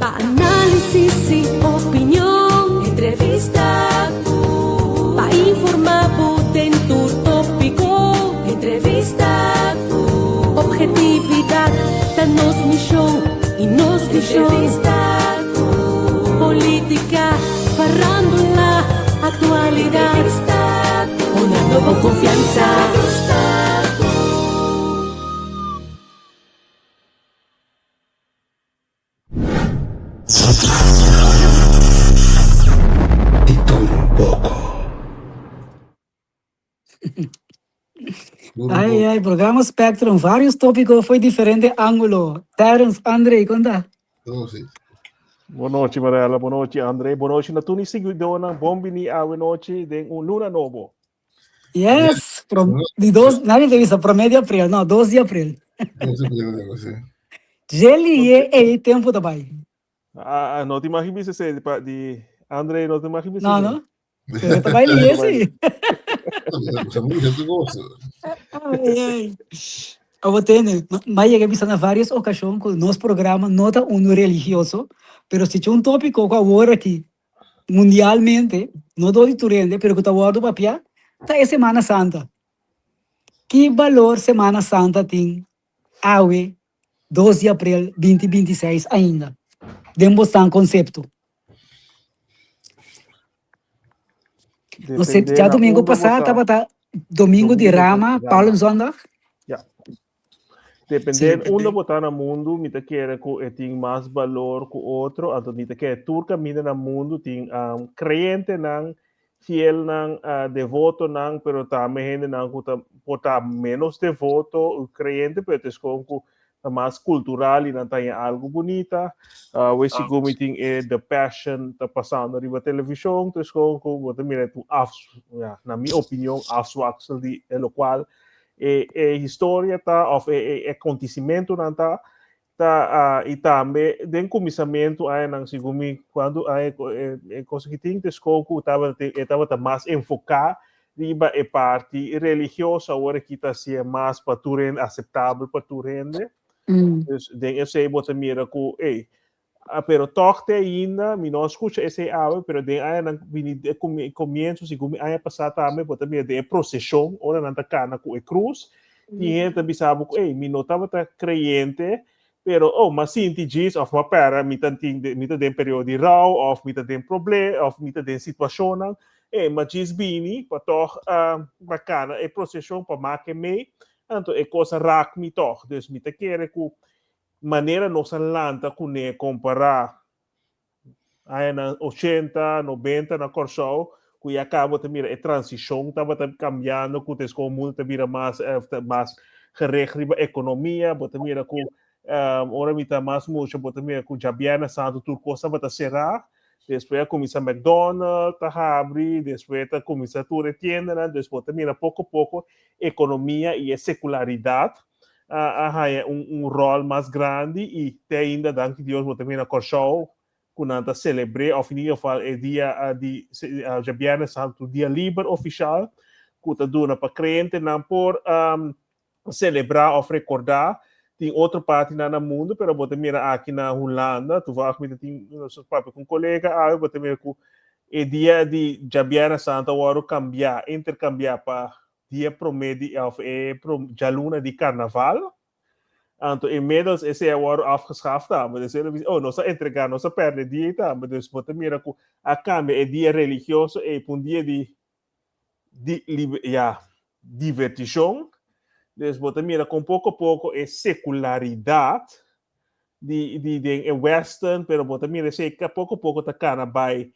Pa análisis i opinion. Entrevista ku. Pa informá bo den tur tópiko. Entrevista ku. Ophetividat ta nos mishon i nos vishon. Entrevista ku. Polítika, farándula, aktualidat. Entrevista ku. Honrando bo konfiansa. Entrevista ku. Di tur un poko. Ai ai, programa Spectrum, varios tópiko foi diferente ángulo. Terence, André, konta? Bon nochi Marella, bon nochi André, bon nochi na tur mi siguidónan, bon bini awe nochi den un luna nobo. Yes, pro, di dos, nadie te bisa promé di april, no, dos di april. Dos di april, digo, sí. Jelly ye ei tempo ta bai. Ah, ah, no te imagino bisa se pa di André, no te imagino bisa. No, no. Pero ta bai liye sí. Ai, ai. Abo tene, ma yega bisa na varios ocasión cu nos programa no ta uno religioso, pero si un tópico cu awor aki mundialmente, no dor di tur hende, pero ku ta wòrdu papiá, ta e Semana Santa. Ki balor Semana Santa tin awe, dos di aprel binti 26 ainda, den bosnan konsepto? Nos djadumingu pasá tabata Domingo di Rama, Palmzondag. Ya. Depende sí. Unda bo ta na mundu, mi ta kere ku e tin mas balor ku otro, anto mi ta kere tur kaminda na mundu tin um, kreyentenan, fielnan, uh, devotonan, pero tambe hendenan ku ta por ta menos devoto, kreyente, pero te skon ku ta mas kultural i nan ta haña algu bunita. Uh, we sigur mi tin e The Passion ta pasando riba televishon, te skon ku bo ta mira tu af, ja, na mi opinion, afzwaksel di e lokual e e historia ta of e e acontecimentonan ta ta uh, y tambe den kuminsamentu añanan segun mi cuando aña e, e cosa ki tin te school ku tabata e tabata mas enfoká riba e parti religioso awor aki ta hasié mas pa tur hende aceptabel pa tur hende. Dus den esei bo ta mira ku ey Ah, pero toch te ainda, mi no a scucha esei awe, pero den añanan bini de comienzo, segun mi aña pasá tambe, bo ta mira den e procesion, ora nan ta cana cu e cruz, tin hende ta bisa bo cu, ey, mi no tabata creyente, pero, oh, m'a sinti djis, of m'a pera, mi ta tin, mi ta den periodo di rou, of mi ta den proble, of mi ta den situacionnan, ey, m'a djis bini pa toch, pa cana e procesion, pa make mei, anto e cos a raak mi toch. Dus mi ta kere cu manera nos a lanta kuné kompará añanan ochenta, nobenta na Kòrsou, ku ya kaba ta mira e transishon tabata kambiando, ku ta komo mundu ta bira mas mas gericht riba ekonomia, bo ta mira ku ora mi ta mas mucha bo ta mira ku djabièrnè santu tur kos tabata será, despues a kuminsá McDonald ta habri, despues ta kuminsá tur e tiendanan, dus bo ta mira poko poko ekonomia i e sekularidat a haña un un ròl mas grandi i te ainda danki Dios bo ta mira Kòrsou ku nan ta selebr'é òf in ieder geval e dia di djabièrnè santu dia liber ofishal ku ta duna pa kreyentenan por selebrá òf rekordá. Tin otro partinan na mundu pero bo ta mira aki na Hulanda toevallig mi ta tin nos a papia ku un kolega awe bo ta mira ku e dia di djabièrnè santu a wòrdu kambiá interkambiá pa dia promé di òf e djaluna di karnaval. Anto inmiddels esei a wòrdu afgeschaft tambe. Dus el a bisa, oh, nos a entregá, nos a pèrdè e dia ei tambe. Dus bo ta mira ku a kambia e dia religioso ei pa un dia di di ya, divertishon. Dus bo ta mira kon poko poko e sekularidat di di den e western, pero bo ta mira esei poko poko ta kana bai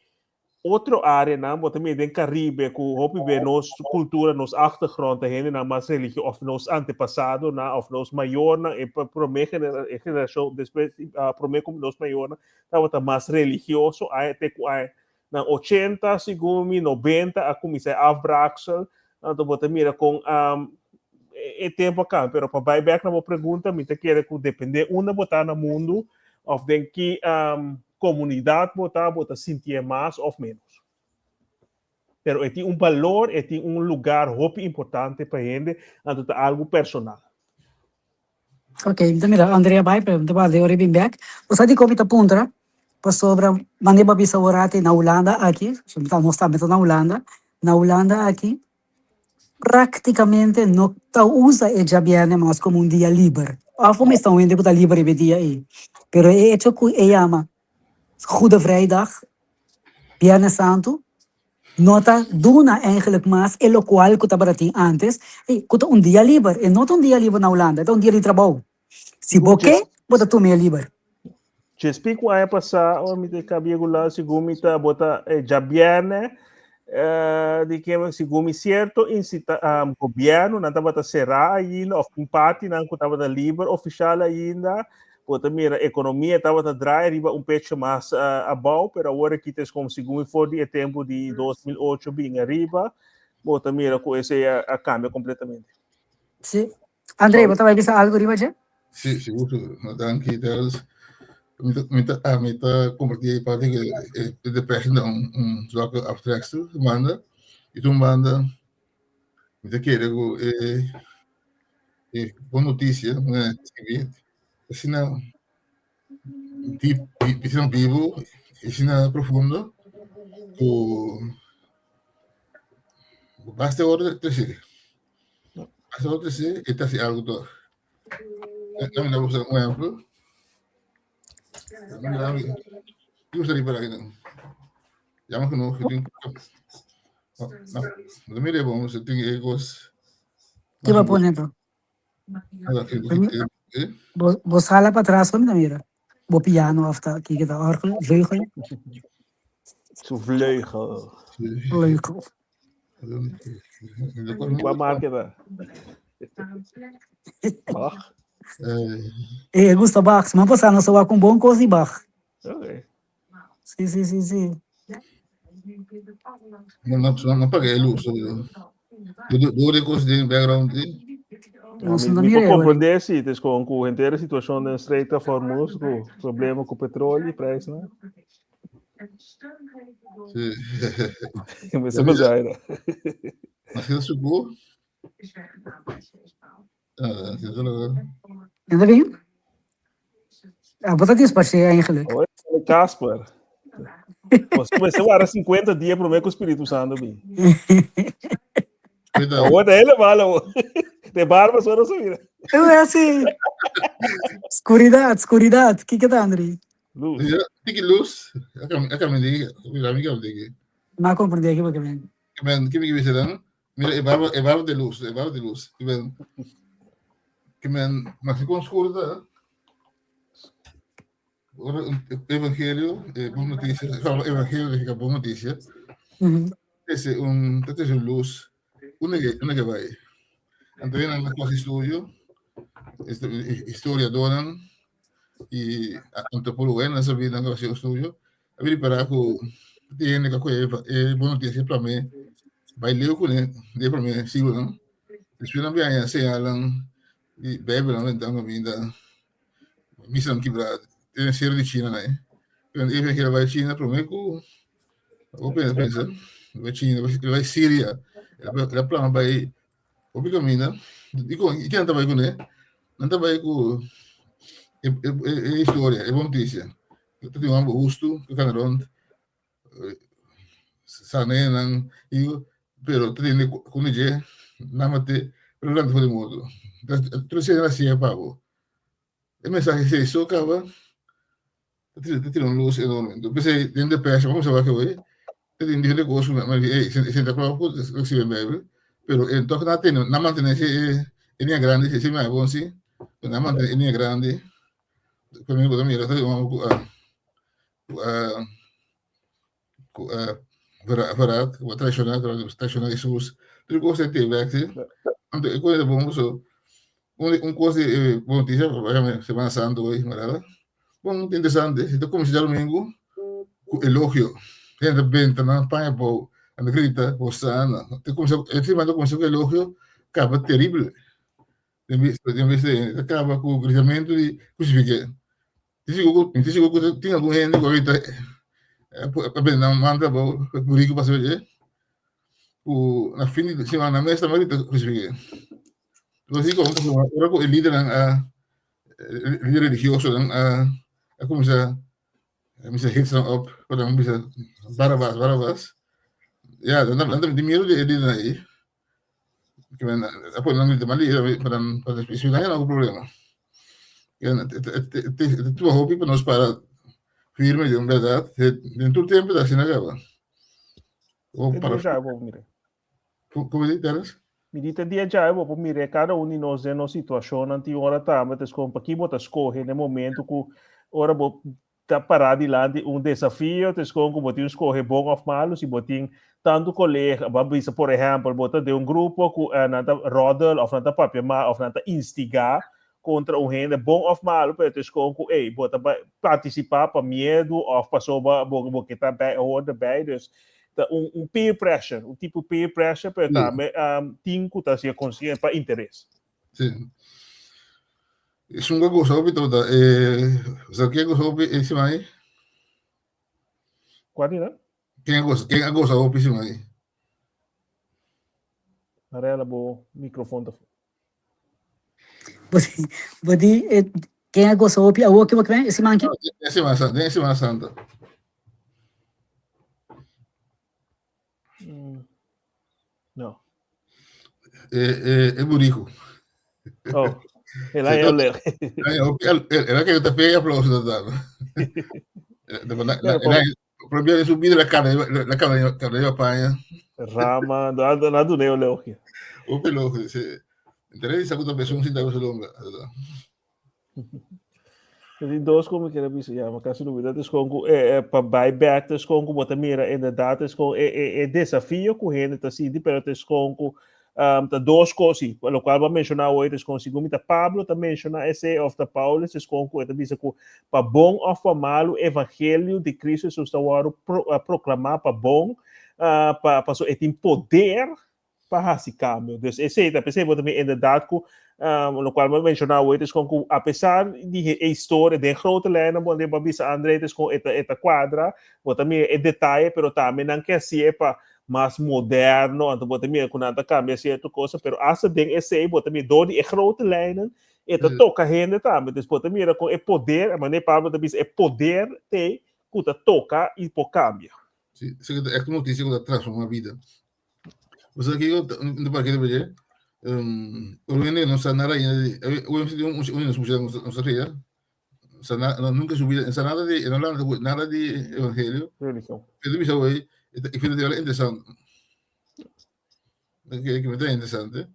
Otro areanan bo ta mira den Caribe cu hopi be nos cultura, nos achtergrond ta hendenan mas religio of nos antepasadonan of nos mayornan e prome e generacion despues prome cu nos mayornan tabata mas religioso aña te cu añanan ochenta segun mi nobenta a cuminsa e afbraaksel anto bo ta mira con e tempo a cambia pero pa bay bek na bo pregunta mi ta kere cu depende unda bo ta na mundo of den ki komunidat bo ta, bo ta sintié mas òf ménos. Pero e tin un balor, e tin un lugar hopi importante pa hende, anto ta algu personal. Ok, mi ta mira Andrea bai, pero mi ta wak de ora e bin bek. Bo sa dikon mi ta puntra? Pasobra manera bo a bisa ora aki na Hulanda aki, nos tambe ta na Hulanda, na Hulanda aki práktikamente no ta usa e djabièrnè mas komo un dia liber. Òf bo mester un hende ku ta liber riba e dia ei. Pero e echo ku e yama Goede Vrijdag, Bièrnè Santu, no ta duna eigenlijk mas e lokual ku tabata tin ántes, ku ta un dia liber. E no ta un dia liber na Hulanda, e ta un dia di trabou. Si bo ke, bo ta tuma e liber. Djespí ku aña pasá, ora mi ta kabia ku la, segun mi ta bota eh, djabièrnè, eh, di ke segun mi sierto insita, um, gobièrnu nan tabata será ainda, òf tin partinan ku tabata liber ofishal ainda, bo ta mira ekonomia tabata draai riba un pecho mas uh, abou, pero awor aki ta es segun mi for di e tempu di 2008 bin ariba, bo ta mira ku esei a, a kambia kompletamente. Sí. André, bo ta bai bisa algo riba dje? Sí, sigur, sigur. No, danki, Terrence. Mi ta, mi ta, ah, mi ta compartí e parte que e depression ta un, un zwakke aftreksel, banda. Y tu banda, mi ta kere ku e, e bon noticia, mi escribí, asina diep, asina vivo, asina profundo, ku basta ora trese. Basta ora trese, e ta hasi algu tòg. Dame la un ejemplo. Mira, ¿qué gustaría para aquí? Llama que no, que tiene. No, no mire, bom, você tem egos. Ke bo pone to? Bo, bo sala pa atras, mi mira. Bo piano of ta, kiko ta, orgel, vleugel? Su vleugel. Vleugel. Kua marca ta? Bach? Eh, gusta Bach. Semana pasá nos a wak un bon kos di Bach. Okay. Sí, sí, sí, sí. No, no, no paga e luz. Door de kos den background. No, Mi, mi por comprender si het is gewoon ku entera situacion den Strait of Hormuz, ku problema ku petróleo y prijsnan. Sí. Mester bezuinigen. Mas que suku. Ah, sí, solo. Enta bien? Ah, bo ta despaché eigenlijk. Oye, Casper. Você vai ser 50 dias para com o Espírito Santo, bi. Awor ta hele malo. De barba só no subir. É assim. Scuridad, scuridad. Kiko ta, Andri? Luz. Tiki luz. Aka me digi. Mira, mi ka digi. Ma comprendí aquí porque men. Men, que me dice dan? Mira, e barba, e barba de luz, e barba de luz. Que men, que men, mas con oscuro ta. Ora, evangelio, eh, boa notícia, fala evangelio, que é boa notícia. Esse um, esse luz, una que, una que vai. Anto nan a hasi estudio, historiadornan i antropólogonan nan sabí nan a hasi estudio, a bini para ku tin hende ku a kohe e bon notisia promé bai leu kuné den e promé siglonan. Despues nan biaha señalnan di Beibelnan lentando kaminda misanan kibrá den sero di China nan. Pero e evangelio bai China promé ku bo pensa pensa bai China bai Siria el a plama bai Hopi kaminda. I kon i ken ta bai kuné? Nan ta bai ku e e e historia, e bon notisia. Ta tin un hòmber hustu ku kana rònt sana hendenan i pero ta tende ku mi dje nan mat'é pero lanta for di morto. Tur esei nan a hasié pa bo. E mensahe esei so kaba ta tira un lus enorme. Enton p'esei den depression bo kumsa wak awor ta tin diferente kos ku nan di ey e ta klòp ku risibi e Bijbel pero e tòg nan a tene nan mantene e e liña grandi si mi bon si pero nan a mantene e liña grandi prome ku ta mira ta un hòmber ku a ku a ku a verraad ku a traishoná traishoná Hesus tur kos ta te bèk si anto e kos ta bon pasobra un kos di bon notisia semana santu hoy mira bon interesante si ta kuminsá djadumingu ku elogio hende ta benta nan paña abou nan ta grita hosana ta kuminsá e semana ta kuminsá ku elogio kaba teribel den bes di ta kaba ku gritamentu di krusifiké Mi ta sigur ku tin algun hende ku a grita a bende nan mantra abou buriku pasa dje ku na fin di semana nan mes tambe a grita krusifiké. Lo si kon pasobra ora ku e lidernan a lider religiosonan a kuminsá. Misa hits dan op, pa nan bisa Barabas, Barabas. Ja, dan dan tin miedu di e lidernan ei. Ke men a pone nan grita mas lihe pa nan pa si nan algun problema. E tuma hopi pa nos para firme den bèrdat, den tur tempu ta asina kaba. Para Como di, Terence? Mi di te dia djawe bo por mira kada un di nos den nos situashonnan tin ora tambe ta skon paki bo ta skohe den momento ku ora bo ta pará dilanti un desafio ta skon ku bo tin skohe bon òf malu si bo tin tantu kolega bo a bisa por ehèmpel bo ta den un grupo ku nan ta ròdel òf nan ta papia mal òf nan ta instigá kontra un hende bon òf malu pero ta skon ku ey bo ta bai partisipá pa miedu òf pasobra bo bo ke ta bij hoort erbij dus ta un un peer pressure un tipo peer pressure pero tambe um, tin ku ta hasié konsiente pa interes. Sí. Esun ku a gosa hopi tabata eh, sa ken a gosa hopi e siman ei? Kua di nan? Ken a gosa, ken a gosa hopi siman ei? Marela, bo microfoon ta Bo di eh, ken a gosa hopi awor ke bo kren e siman aki? Den Semana Santa, den Semana Santa. No. E, e, e burico. Oh, el a el leuk. El a que te pega aplauso da dado. Probeer de subir la cara, la cara, cara de paña. Rama, na na dune o leuk. O pelo, sí. Interesa ku ta pesum sinta ku longa. Di dos como quiera bisa ya, maar casi olvida es con ku eh, eh, pa buy back es con ku bota mira inderdaad es con eh, eh, eh desafio ku hende ta sinti pero es con ku um, ta dos cos sí, lo cual va menciona hoy es con segun mi ta Pablo ta menciona ese of ta Paulus es con ku eta bisa ku pa bon of pa malu evangelio di Cristo Jesus ta wòrdu pro, uh, proclama pa bon uh, pa paso e tin poder pa hasi cambio. Dus esei ta pesei bo ta mira inderdaad ku um, lo cual bo menciona hoy es con ku a pesar di e historia den grote lijnen bo bo bisa André es con eta eta cuadra, bo ta mira e detaye pero tambe nan ke hasié pa mas moderno, anto bo ta mira ku nan ta cambia cierto cosa, pero hasta den esei bo ta mira door di e grote lijnen e ta toca hende tambe. Dus bo ta mira con e poder, manera Pablo ta bisa e poder te ku ta toca y por cambia. Sí, esaki ta echt un noticia ku ta transforma bida. Bo sa kiko ta parke riba dje? Ora hende no sa nada ainda di, ora hende un un hende skucha nos ta kria, sa na nunka su bida, sa nada di, e no lanta ku nada di evangelio. Religion. E ta bisa wey, e ta e interesante. Ke ke ta interesante.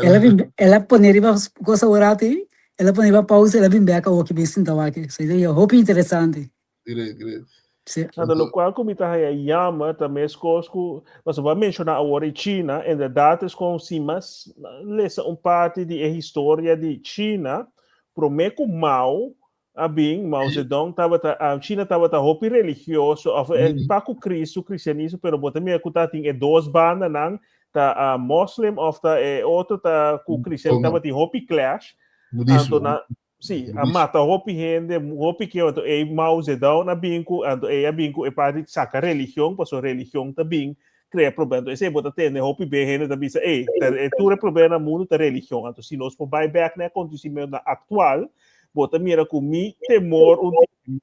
Ela bin, ela pone riba cosa un rato ei, ela pone riba pausa, ela bin bek awoki bin sinta wak. So e hopi interesante. Great, great. Sí. Nada, lo cual ku mi ta haya jammer ta meskos ku, pasobra bo a menshoná awor e China, inderdaad es kon si mas lesa un parti di e historia di China, promé ku Mao a bin, Mao Zedong tabata, China tabata hopi religioso, of pa ku Cristo, cristianismo, pero bo ta mira ku tabatin e dos bandanan, ta moslim of ta e otro ta ku cristian, tabatin hopi clash. Budismo. Anto nan, Sí, a mata hopi hende, hopi ke anto ei Mao Zedong a bin ku, anto ei a bin ku e parti saka religion, pasobra religion ta bin krea problema. Anto esei bo ta tende hopi be hende ta bisa, ei, ta e tur e problema na mundu ta religion. Anto si nos por bai bek na e acontecimientonan aktual, bo ta mira ku mi temor un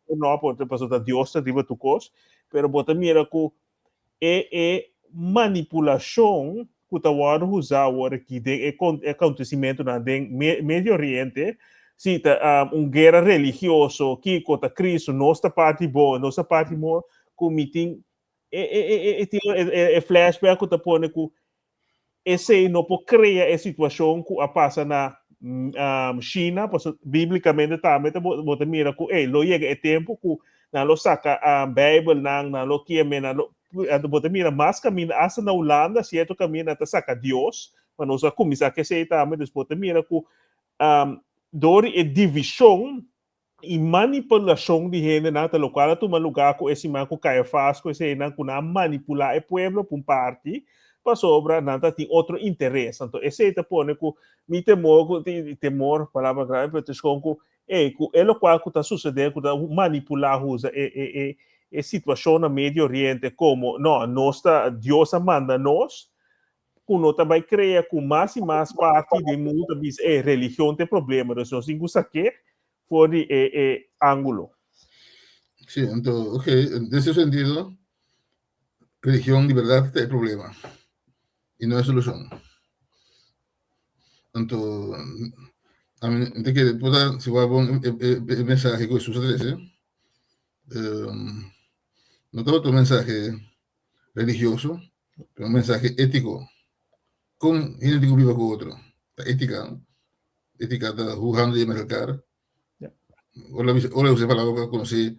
temor no, pasobra ta Dios ta riba tur kos, pero bo ta mira ku e e manipulashon ku ta wòrdu usá awor aki den e e akontesimentunan den Medio Oriente, si ta un guera religioso, kiko ta Kristu, nos ta parti bo, nos ta parti mo, ku mi tin e e e e tin e flashback ku ta pone ku esei no por krea e situashon ku a pasa na China, pasobra bíblikamente tambe ta bo ta mira ku ey lo yega e tempu ku nan lo saka Bijbelnan, nan lo keme, nan lo anto bo ta mira mas kaminda asta na Hulanda sierto kaminda nan ta saka Dios, pa nos a kuminsá ku esei tambe, dus bo ta mira ku dor di e divishon i manipulashon di hendenan ta lokual a tuma lugá ku e siman ku Kaiafas ku eseinan ku nan a manipulá e pueblo pa un parti pasobra nan ta tin otro interes. Anto esei ta pone ku mi temor ku temor palabra grandi pero ta eskon ku ey ku e lokual ku ta susedé ku ta manipulá usa e e e e situashon na Medio Oriente komo no nos ta Dios a manda nos ku no ta bai krea ku mas i mas parti den mundu ta bisa e religion ta e problema, dus nos tin ku sak'é for di e e ángulo. Sí, anto, ok, en ese sentido, religion di berdad ta e problema y no e solucion. Anto, ami ta kere por ta si wak bon e mensahe ku Hesus a trese, no tabata un mensahe religioso, pero un mensahe étiko. Kon hende tin ku biba ku otro? Ta étika, no? Étika ta hoe handel je met elkaar. Ora bisa, ora usa e palabra pa konosé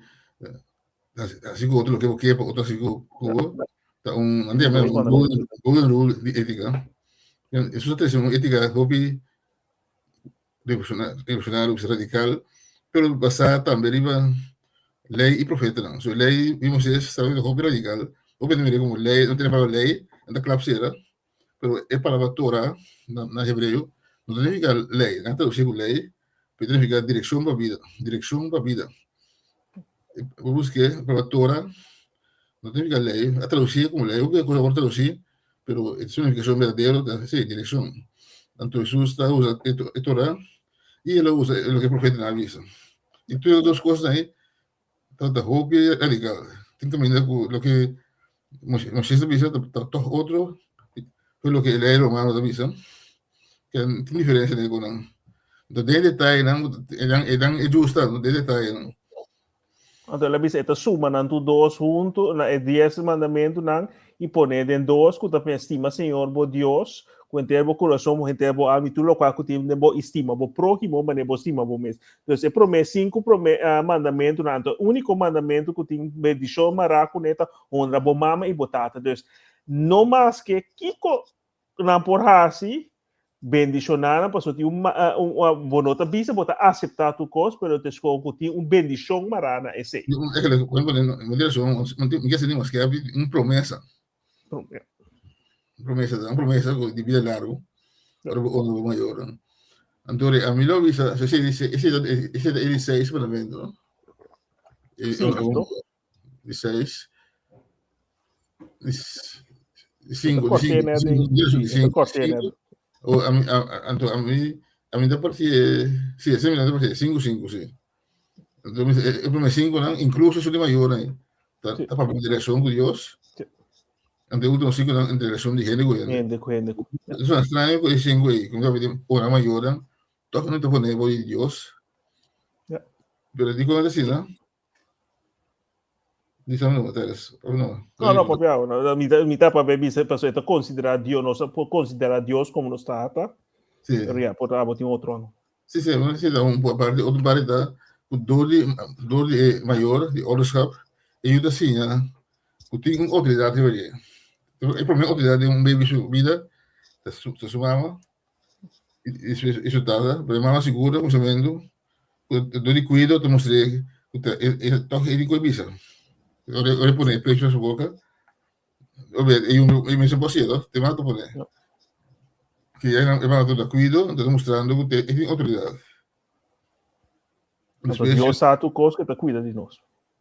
hasi ku otro loke bo ke pa otro hasi ku bo. Ta un, antes yama un golden, golden rule di étika. Hesus a trese un étika hopi revolucionario, hopi radikal, pero basá tambe riba lei i profetanan. So lei di Moisés tabata hopi radikal. Hopi hende mira komo lei, no tene palabra lei, nan ta klap sera. Pero e palabra Torah na hebreo no ta nifica ley, nan a traduci cu ley, pero ta nifica direccion pa bida, direccion pa bida. Bo busque e palabra Torah no ta nifica ley, a traduci como ley, hopi cosa a worde traduci, pero e su nificacion berdadero ta si, direccion. Anto Jesus ta usa e Torah y el a usa loke e profetanan a bisa. Y tur e dos cosnan ahi Tabata hopi radical. Tin caminda cu loke Moisés ta bisa ta toch otro cu loke e ley romano ta bisa. Tin diferencia den cu nan. Enton den detayenan enan e justa den detayenan. Anto el a bisa e ta suma nan tur dos huntu na e dies mandamentunan i pone den dos ku ta stima Señor bo Dios ku henter bo kurason, ku henter bo alma i tur lokual ku tin den bo i stima bo próhimo manera bo stima bo mes. Dus e promé sinku promé mandamentunan, anto e úniko mandamentu ku tin bendishon mará kuné ta honra bo mama i bo tata. Dus no maske kiko nan por hasi, bendishoná nan pasobra tin un bo no ta bisa bo ta aseptá tur kos, pero ta escoge ku tin un bendishon mará na esei. Un promesa. Promesa, un promesa di bida largo. Ora bo honra bo mayornan. Anto a mi lo bisa, ese ese ta e di seis mandamento, no? Di seis. Di cinco, di cinco, di cinco, di cinco. O a mi, anto a mi, a mi ta parti e, si, ese mi ta parti e cinco, cinco, si. Anto mi, e prome cinco nan, incluso su di mayornan, eh, ta, ta papia di relacion cu Dios. Anto e ultimo cinco nan, entre relacion di hende cu hende. Hende cu hende. Es un extraño cu e cinco ei, como ta pidi ora mayornan, toch no ta pone bo di Dios. Pero di con ta asina? Bisa no, Teres. Of no? No, no, papia, no, mi ta, mi ta papia bisa, paso ta considera Dios, nos por considera Dios como nos tata. Sí. Pero ya, por abo tin otro no. Sí, sí, bueno, sí, un parte, otro parte ta, ku door di, door di e mayor, di ouderschap, e yu ta siña ku tin un outoridat riba dje. E promé outoridat den un baby su bida ta su, ta su mama i, i su, i su tata, pero e mama sigur ta kuminsamentu Dor di cuido ta mustr'é cu ta e e toch e di cu e bisa. Ora ora e pone e pecho na su boca, obe e yunga e mester por hacié to, te mama ta pone. Ki e e mama ta cuido, ta mustrando cu e tin autoridad. Anto Dios sa tur cos cu e ta cuida di nos.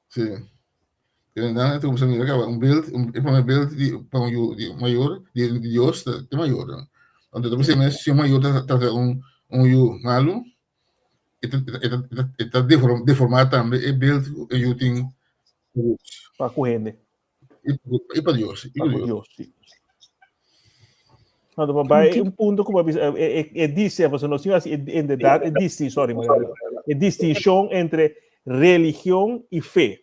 Sí. Pero nan ta cuminsa mira caba un beeld, un, e prome beeld di pa un yu di mayor, di, di Dios ta e mayor. Anto ta pensé mes si un mayor ta trata un un yu malu, e ta e ta e ta e ta deform, deformá tambe e beeld ku e yu tin pa Dios. Pa ku hende. I, i pa Dios, i Pa ku ku Dios. Dios, sí. Anto pa bai un punto ku bo a bisa, e, e, e dice, pasobra nos tin hasi inderdaad e distin, sorry, Mariela, e distinshon entre religion i fe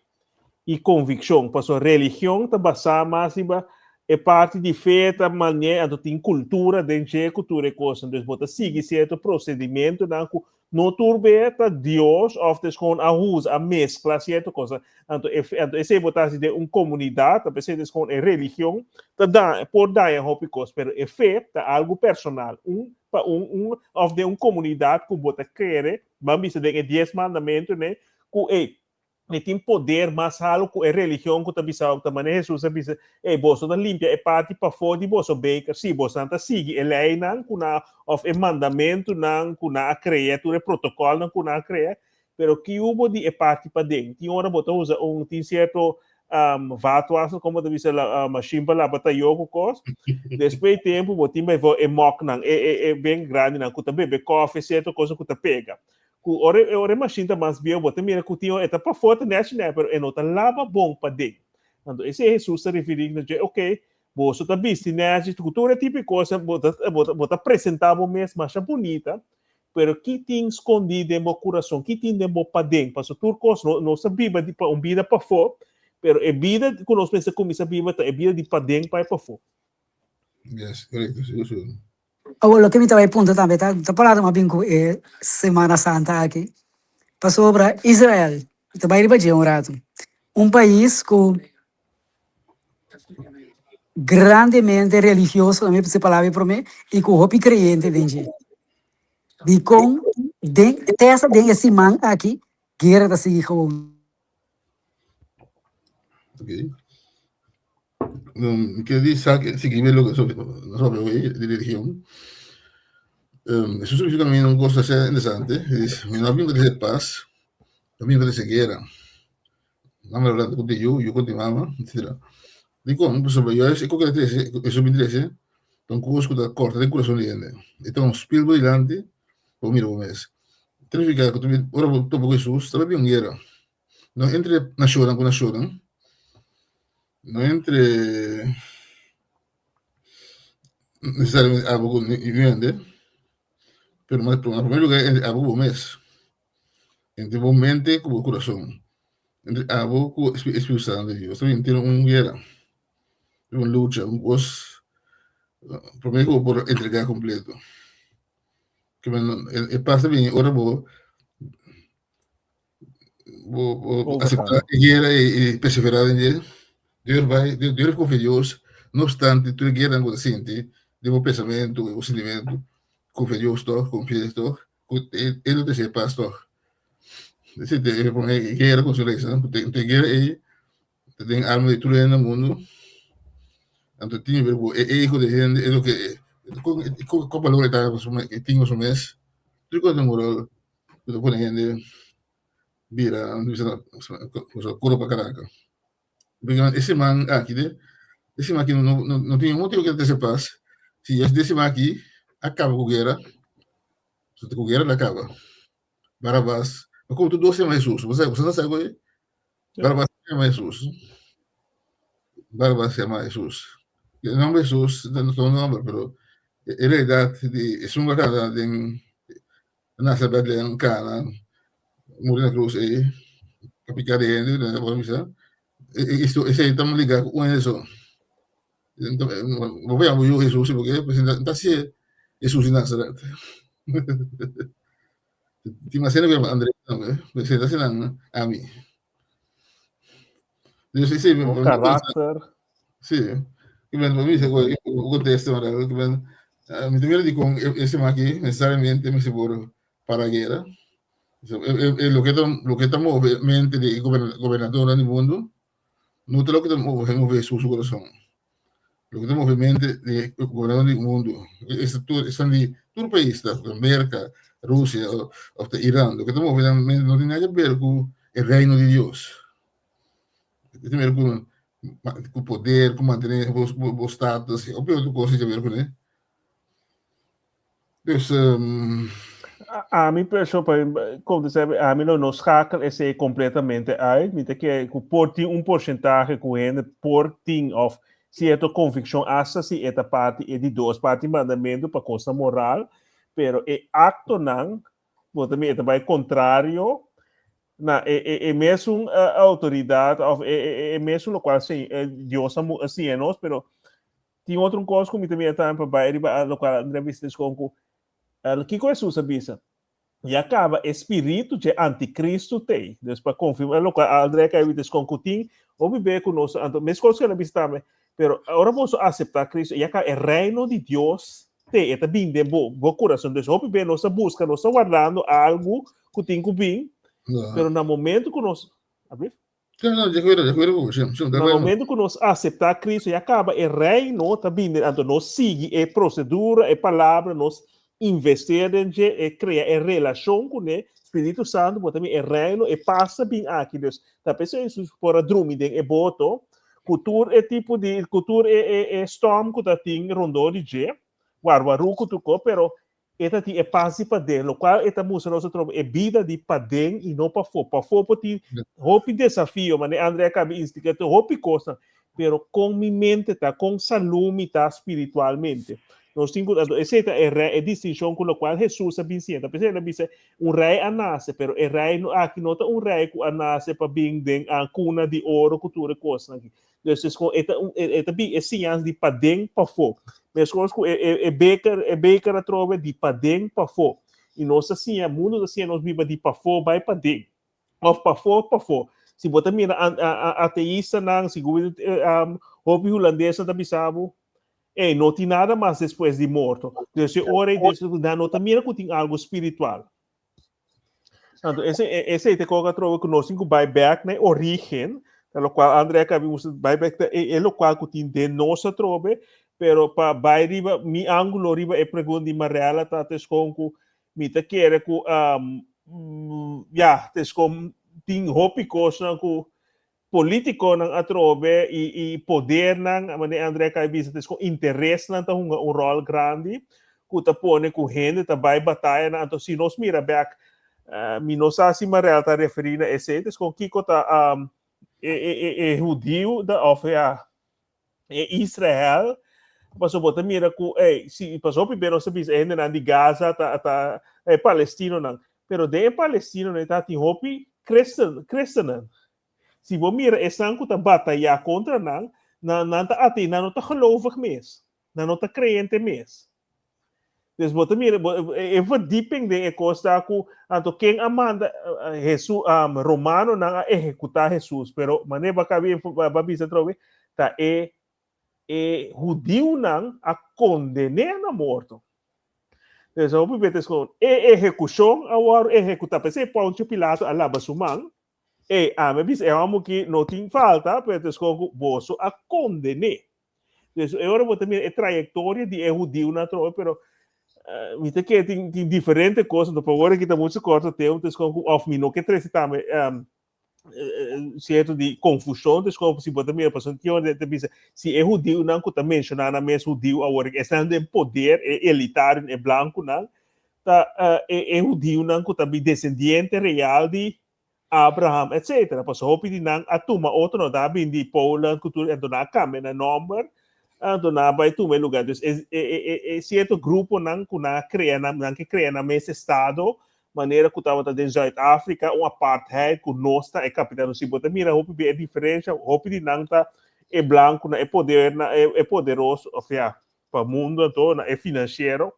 i konvikshon, pasobra religion ta basá mas riba e parti di fe ta manera, anto tin kultura den dje ku tur e kosnan, dus bo ta sigui sierto prosedimentonan ku no tur be ta Dios òf ta eskon a usa, a meskla sierto kos. Anto e anto esei bo ta hasi den un komunidat, ta p'esei ta eskon e religion ta da por daña hopi kos, pero e fe ta algu personal, un pa un un òf den un komunidat ku bo ta kere, ban bisa den e dies mandamentunan ku ey e tin poder mas halo ku e religion ku ta bisa ta manera Hesus a bisa, ey boso ta limpia e parti pafó di boso beker, sí, bosonan ta sigui e leinan ku nan òf e mandamentunan ku nan a krea, tur e protokòlnan ku nan a krea, pero ki hubo di e parti paden? Tin ora bo ta usa un, tin sierto vaatwasser, komo bo ta bisa, mashin pa laba tayó ku kos, despues di tempu bo tin baivo e mòknan, e e e ben grandinan ku ta bebe kòfi, sierto cosa ku ta pega. Ku ora ora e mashin ta mas bieu bo ta mira ku tin e ta pafó ta nèchi nèchi pero e no ta laba bon paden. Anto esei Hesus ta referí na dje, oke, boso ta bisti nèchi ku tur e tipo di kos bo ta bo ta bo ta presentá bo mes masha bunita, pero ki tin skondí den bo kurason, ki tin den bo paden? Pasobra tur kos no nos ta biba di pa un bida pafó, pero e bida ku nos mester kuminsá biba ta e bida di paden pa e pafó. Yes, korekto, sigur sigur. Awor loke mi ta bai puntra tambe ta, ta parado mas bin ku e Semana Santa aki, pasobra Israel, mi ta bai riba dje un ratu, un pais ku grandemente religioso, mi bisa e palabra ei prome, i ku hopi kreyente den dje. Dikon den te hasta den e siman aki guera ta sigui gewoon? Okay. Um, ke di sa ke sigui me lo sobre sobre hoy de religión. Um, eso significa también un cosa sea interesante. Es, mi no vengo de paz, no vengo de guerra. No me hablando con yo, yo con ti mama, etc. Digo, pues sobre yo es que trece, eso me trece, un cos que corta de corazón de gente. Então, un spil por delante, o mira o mes. Significa que tu, ora topo Jesús, estaba bien guerra. No entre nashonnan ku nashonnan, no entre nesesariamente abo ku hende, pero na primer lugar entre abo ku bo mes, entre bo mente ku bo kurason, entre abo ku e Spiritu Santu di Dios. Ta bin tin un guera, un lucha, un kos prome ku bo por entrega kompleto. E pas ta bini ora bo bo bo aceptar e guera y, y perseverar en dje. Dios vai, Dios, Dios confia Dios, no obstante tur e guera ku ta sinti den bo pensamentu, den bo sentimentu, confia Dios toch, confia toch, ku e e lo trese pas toch. Esei ta e prome guera ku su resa, ku te guera ei ta den alma di tur hende na mundu, anto tin ku ver ku e ego di hende, e loke ku balor e ta e tin pa su mes, tur kos ta un ròl. Ku ta pone hende bira kuro pa karaka. E siman aki de, e siman aki no no tin motibu ke ta trese pas. Si es de siman aki a kaba ku guera, so ku guera ta kaba. Barabas, ma komo tur dos yama Hesus, bo sa bo sa ku e? Barabas yama Hesus. Barabas yama Hesus. E nomber Hesus no ta un nomber, pero en realidad di esun ku a kanta den Nase Bethlehem, Cana, muri na cruz ei, pa pica di hende, na por bisa. Esei ta liga ku un hende so. Bo por yama bo yu Jesus, porque ta si Jesus di Nazaret. Tin mas hende ku yama Andres tambe, pero esei ta asina ami. Dus esei Un karakter. Sí. Ki men pa mi se ku contesta mara ki men mi ta mira di kon e siman aki necesariamente mester por para guera. E loke ta loke ta move mente di e gobernadornan di mundu no ta loke ta move move su kurason. Loke ta move mente di e gobernador di mundu esta tur esnan di tur pais ta Merka, Rusia of ta Iran loke ta move nan mente no tin nada ke ber ku e reino di Dios. E tin ber ku ku poder, ku mantené bo bo status, hopi otro kos tin ke ber kuné. Dus Ami perso pa como te sabe, ami lo no schakel esei completamente uit. Mi ta kere ku por tin un porcentahe ku hende por tin of cierto conviccion hasta si e ta parti e di dos parti mandamento pa cosnan moral, pero e actonan bo ta mira e ta bai contrario na e e e mesun autoridad of e e e mesun locual Dios a siña nos, pero Tin otro un kos ku mi ta mira tambe pa bai riba lokual André a bisa deskon ku kiko Hesus a bisa? Ya kaba e spiritu dje antikristu t'ei. Dus pa konfirmá lokual André a kai bisa deskon ku tin hopi be ku nos anto meskos ku el a bisa tambe pero ora boso aseptá Kristu ya kaba e reino di Dios t'ei e ta bin den bo bo kurason. Dus hopi be nos ta buska nos ta wardando algu ku tin ku bin pero na momento ku nos ablief? Na momento ku nos aseptá Kristu, ya kaba e reino ta bini, anto nos sigui e prosedura, e palabra, nos investeer den dje, e krea e relashon kuné, Spiritu Santu por ta bin, e reino, e pas ta bin aki. Dus, ta p'esei Hesus por a drumi den e boto, ku tur e tipo di, ku tur e e e storm ku ta tin rondó di dje, warwarú ku tur kos, pero. E ta tin e pas di paden, lokual e ta mustra nos atrobe e bida di paden i no pafó. Pafó por tin hopi desafio, manera André a kaba instigá, tin hopi kosnan, pero kon mi mente ta, kon salú mi ta spiritualmente. Nos tin ku, anto esei ta e rei, e distinshon ku lokual Hesus a bin siña. Ta p'esei el a bisa, un rei a nase, pero e rei aki no ta un rei ku a nase pa bin den kuna di oro ku tur e kosnan aki. Dus es kon e ta un e ta bin e siñansa di paden pafó. Meskos ku e e e beker e beker atrobe di paden pafó. I nos ta siña mundu ta siña nos biba di pafó bai paden òf pafó pafó. Si bo ta mira ateistanan sigur hopi hulandesnan ta bisa bo ey no tin nada mas despues di morto. Dus e ora ei nan no ta mira ku tin algu spiritual. Anto ese ese te koka trobe ku nos tin ku bai bek na e origen, ta lokual André a kabi musta bai bek ta e lokual ku tin den nos atrobe, pero pa bai riba mi ángulo riba e pregunta di Marella ta te skon ku mi ta kere ku ya te skon tin hopi kosnan ku Politiconan atrobe y podernan, manera André a caba di bisa, ta esco interesnan ta hunga un rol grandi cu ta pone cu hende ta bay batayanan. Anto si nos mira bek, mi no sa si Marel ta referi na esey, ta esco kico ta e hudiu of ya e Israel, pasobra bo ta mira cu ey, si pasobra hopi bes nos ta bisa e hendenan di Gaza ta ta e palestinonan, pero den e palestinonan ta tin hopi christen christenen. Si bo mira esnan cu ta bataya contra nan, nan nan ta atei, nan no ta gelovig mes, nan no ta creyente mes. Dus bo ta mira, bo, e verdieping den e kos ta ku anto ken a manda Hesus, um, romanonan a ehekutá Hesus, pero manera bo a kabi bo a bisa atrobe, ta e e hudiunan a konden'é na morto. Dus hopi bes kon e ehekushon a wòrdu ehekutá, p'esei Poncio Pilato a laba su man, Ey, ami a bisa e hòmber ki no tin falta, pero ta eskon ku boso a konden'é. Dus e ora bo ta mira e trayektoria di e hudiunan atrobe, pero mi ta kere tin tin diferente kos, anto pa ora ki ta muchu korto tempu, ta eskon ku òf mi no ke trese tambe sierto di konfushon, ta eskon ku si bo ta mira pasobra tin ora ta bisa si e hudiunan ku ta menshoná nan mes hudiu awor, esnan den poder, e elitario, e blankunan, ta e hudiunan ku ta bin desendiente real di Abraham etcetera. Pasobra hopi di nan a tuma otro no ta bin di Poland ku tur anto nan a kambia nan nomber anto nan a bai tuma e lugar. Dus e e e sierto gruponan ku nan a krea nan nan ke krea nan mes estado manera ku tabata den Zuid Afrika un apartheid ku nos ta e kapital. Si bo ta mira hopi bien e diferensha hopi di nan ta e blankunan e podernan e poderoso of ya pa mundo anto na e finansiero.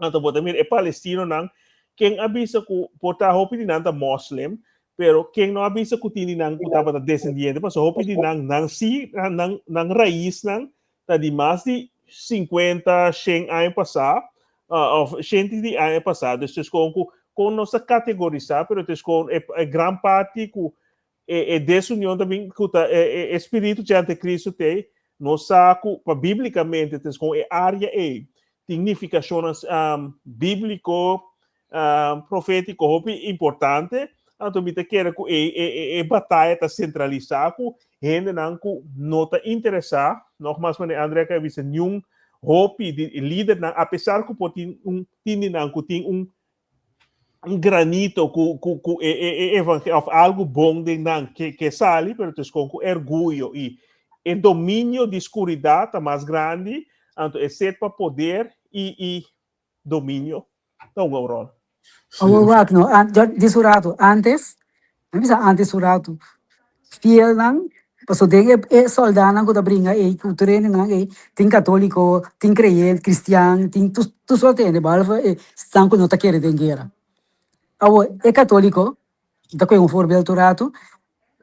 Anto bo ta mira e palestinonan, ken a bisa ku por ta hopi di nan ta moslim, pero ken no a bisa ku tin di nan ku tabata desendiente, pasobra hopi di nan, nan si, nan, nan raisnan ta di mas di 50, 100 aña pasá, of shenti di aña pasá. Dus tes kon ku, kon nos ta kategorisá, pero tes kon e, e gran parti ku e, e desunion ta bin ku ta e, e, e spiritu di anticristo te, nos sa ku pa bíblikamente tes kon e área ei tin nifikashonnan um, bíbliko, um, profétiko hopi importante, anto mi ta kere ku e, e, e, e bataya ta sentralisá ku hendenan ku no ta interesá, nogmaals manera André a bisa, niun hopi di lidernan, apesar ku por tin un tin di nan ku tin un un granito ku ku ku e e e evangelio of algo bon den nan ke ke sali, pero tes kon ku orgullo i e dominio di skuridat ta mas grandi, anto e set pa poder i i dominio ta hunga un ròl. Awor wak no, di su ratu antes, mi bisa antes su ratu, fielnan, paso den e e soldanan ku ta bringa ei, ku trenenan ei, tin katoliko, tin kreyente, kristian, tin tur tur sorto hende, behalve e esnan ku no ta kere den guera. Awor, e katoliko, mi ta kohe un voorbeeld tur ratu,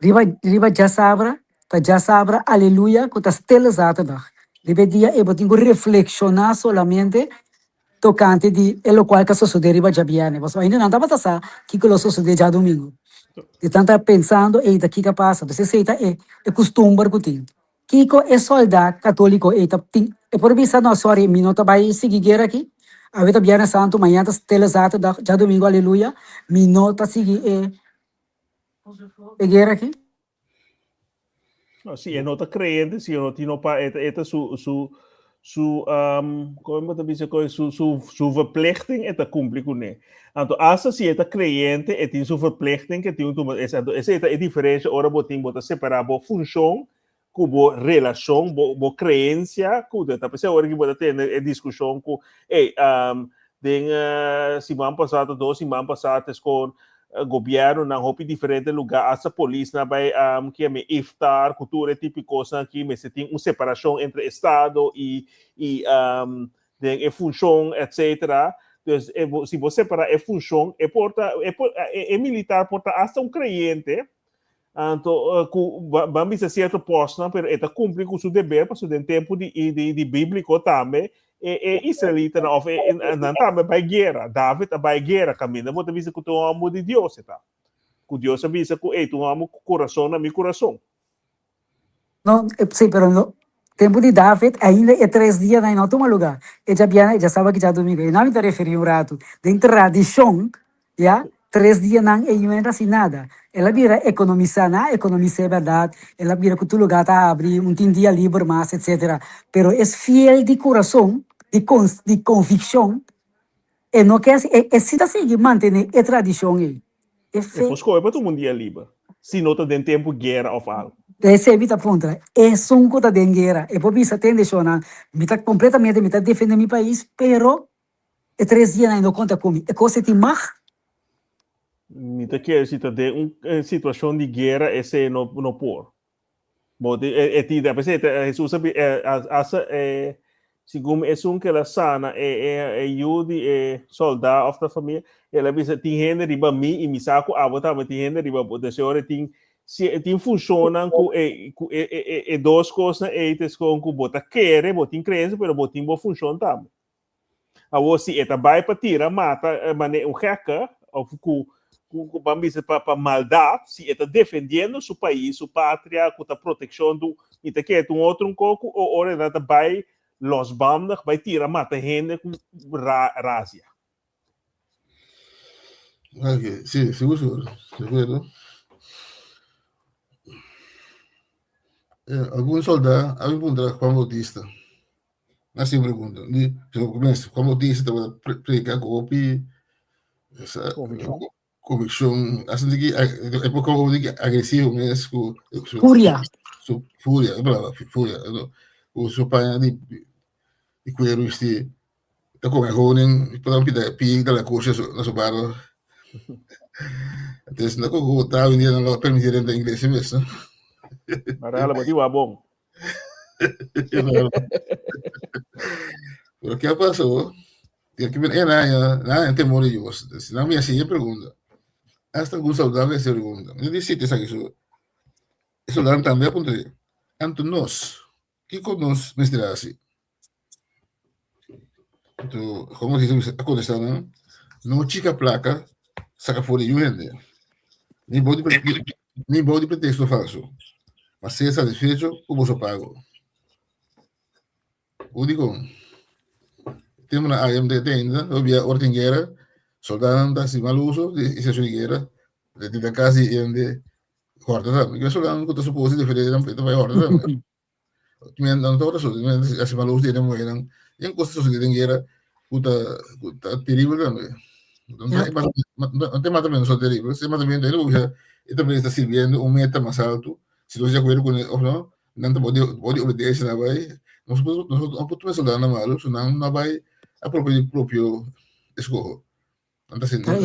riba riba djasabra, ta djasabra aleluya ku ta stille zaterdag, riba e dia ei bo tin ku reflekshoná solamente tokante di e lokual ka sosodé riba djabièrnè, pasobra ainda nan tabata sa kiko lo sosodé djadumingu. E nan ta pensando, Ey, ta kiko a pasa? Entonces esei ta e e kustumber ku tin. Kiko e sòldá katóliko ey ta tin? E por bisa, No, sòri, mi no ta bai sigui guera aki. Awe ta Bièrnè Santu, mañana ta Stille Zaterdag, djadumingu Aleluya, mi no ta sigui e e guera aki. No, si e no ta creyente, si e no tin no pa, e ta, e ta su, su, su um, kon bo ta bisa kon su su su verplichting e ta kumpli kuné. Anto hasta si e ta kreyente e tin su verplichting ke tin tuma es anto esei ta e diferensha ora bo tin bo ta separá bo funshon ku bo relashon bo bo kreensia ku ta p'esei ora ki bo ta tene e diskushon ku ey um, den uh, siman pasá ta dos siman pasá tes kon Gobiernonan hopi diferente lugar, hasta polisnan bay kiami iftar cu tur e tipo di cosnan aki, mester tin un separacion entre estado y y den e funcion etcetera. Dus si bo separa e funcion e por ta e por e militar por ta hasta un creyente anto cu ban bisa cierto postnan pero e ta cumpli cu su deber pasobra den tempo di di biblico tambe e e israelitanan of e nan tambe a bai guera. David a bai guera kaminda bo ta bisa ku ta un hòmber di Dios e ta. Ku Dios a bisa ku ey ta un hòmber ku kurason na mi kurason. No, sí, pero no tempu di David ainda e tres dianan no a tuma lugá. E djabièrnè, e djasaba ku djadumingu. E nan mi ta referí un ratu. Den tradishon, ya, tres dianan e no a hasi nada. El a bira ekonomisá, nan a ekonomisá e bèrdat, el a bira ku tur lugá ta habri, un tin dia liber mas, etsetera. Pero es fiel di kurason, di di konvikshon, e no ke hasi, e si ta sigui mantené e tradishon ei. E fe. E por skohe pa tuma un dia liber, si no ta den tempu guera òf algu. Esei mi ta puntra, esun ku ta den guera, e por bisa tende shonnan, mi ta kompletamente mi ta defendé mi pais, pero E tres dianan e no konta ku mi. E kos e tin mag? Mi ta kere si ta den un situashon di guera esei no no por. Bo tin e e tin apesar e Hesus a bi hasta e segun esun ku el a sana e e e yu di e sòldá òf ta famia el a bisa tin hende riba mi i mi sa ku abo tambe tin hende riba bo. Des e ora e tin si e tin funshonnan ku e ku e e e dos kosnan ei ta eskon ku bo ta kere bo tin kreensia pero bo tin bo funshon tambe. Awor si e ta bai pa tira mata mane un gekke of ku ku ban bisa pa pa maldad, si e ta defendiendo su pais, su patria ku ta protekshon du mi ta kere ta un otro un ko ku ora e ta bai losbandig bai tira mata hende ku ra razia. Ok, sí, sigur sigur, de acuerdo. Eh, algun soldá a bin puntra Juan Bautista. Na sin pregunta. Di, Juan Bautista tabata predica ku hopi esa Convicción. convicción. Hasta di ki e poco di ki agresivo mes ku su Furia. su furia, e palabra furia, no? Ku su paña di di cuero bisti ta come honing, por un pita pi ta la kusha na su barba. Entonces, no ku ta hoy en día no lo permitir dentro de iglesia mes, no? Marala, bo di wa bon. Pero ¿qué pasó? Que aquí viene na na temor de Dios. Si no me hacía pregunta. Hasta algún soldado me hacía pregunta. Yo dije, que eso. El soldado también apuntó. Anto nos, ¿qué con nos me así? Anto, como dice, a contestar, no? No chica placa, saca fuera de gente. Ni bou di, ni bou di pretexto falso. Ma sea satisfecho cu boso pago. Hoe di con? Tempo na AMD ainda, obia ora tin guera, soldanan ta hasi mal uso di estacion di guera, de tin casi hende horta tambe. Ke soldanan cu ta suposi defende nan ta bay horta tambe. Men nan ta ora so, men hasi mal uso di hende muhernan. Yen cos ta sucede den guera cu ta cu ta terribel tambe. Ja. No te matamiento so terribel, si matamiento ainda porque e tambe está sirviendo un meta mas alto. Si nos de acuerdo con of no, nan ta body body obedece na bay. Nos nos no por tuma soldado malo, so nan no bay a propio propio escoho. Nan ta Ta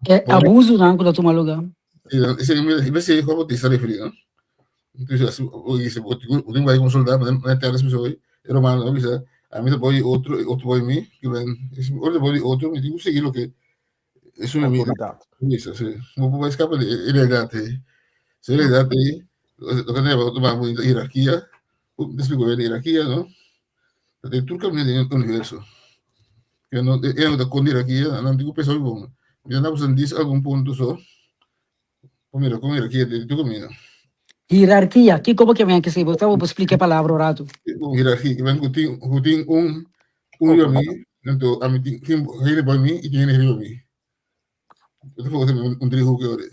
e, e abusonan ku ta tuma lugá. Ese Juan Bautista referí, no? Entonces, así, o dice, o tengo que ir soldado, pero no te soy, el romano, no bisa, a mí te voy otro, otro voy mí, que ven, otro voy otro, me tengo que seguir lo que es una vida. Bisa, sí. No puedo escapar de realidad, eh. Si realidad, eh, lo que tenemos, tomamos jerarquía, te explico bien jerarquía, ¿no? De tur camino den universo. Que no, e no ta con jerarquia, nan tin cu pensa bon. Mi ta na dis algun punto so. Por mira con jerarquia den tur camino. Hierarquia, kiko bo ke men ke bo ta bo splika e palabra un ratu. Con jerarquia, ke men cu tin cu tin un un riba mi, anto ami tin tin hende boy mi y tin hende riba mi. Bo ta foca un driehoek ora.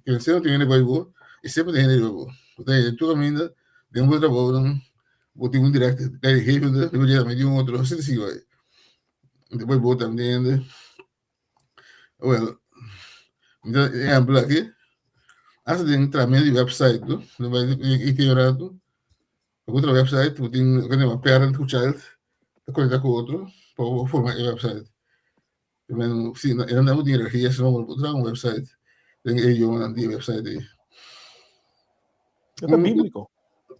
Ke semper tin hende boy bo y semper tin hende riba bo. Bo ta den tur caminda den bo trabounan. Bo tin un direct leidinggevende, riba dje tambe tin un otro, asina sigui bai. Despues bo tambe tin hende. Well, mi ta ehempel aki, asta den trahamentu di website no, bo bai den IT un ratu, bo traha website bo tin loke ta yama parent ku child ta konekta ku otro pa bo forma e website. Si e nan bo tin energia si no bo por traha un website den e idiomanan di e website ei. E ta bíblico.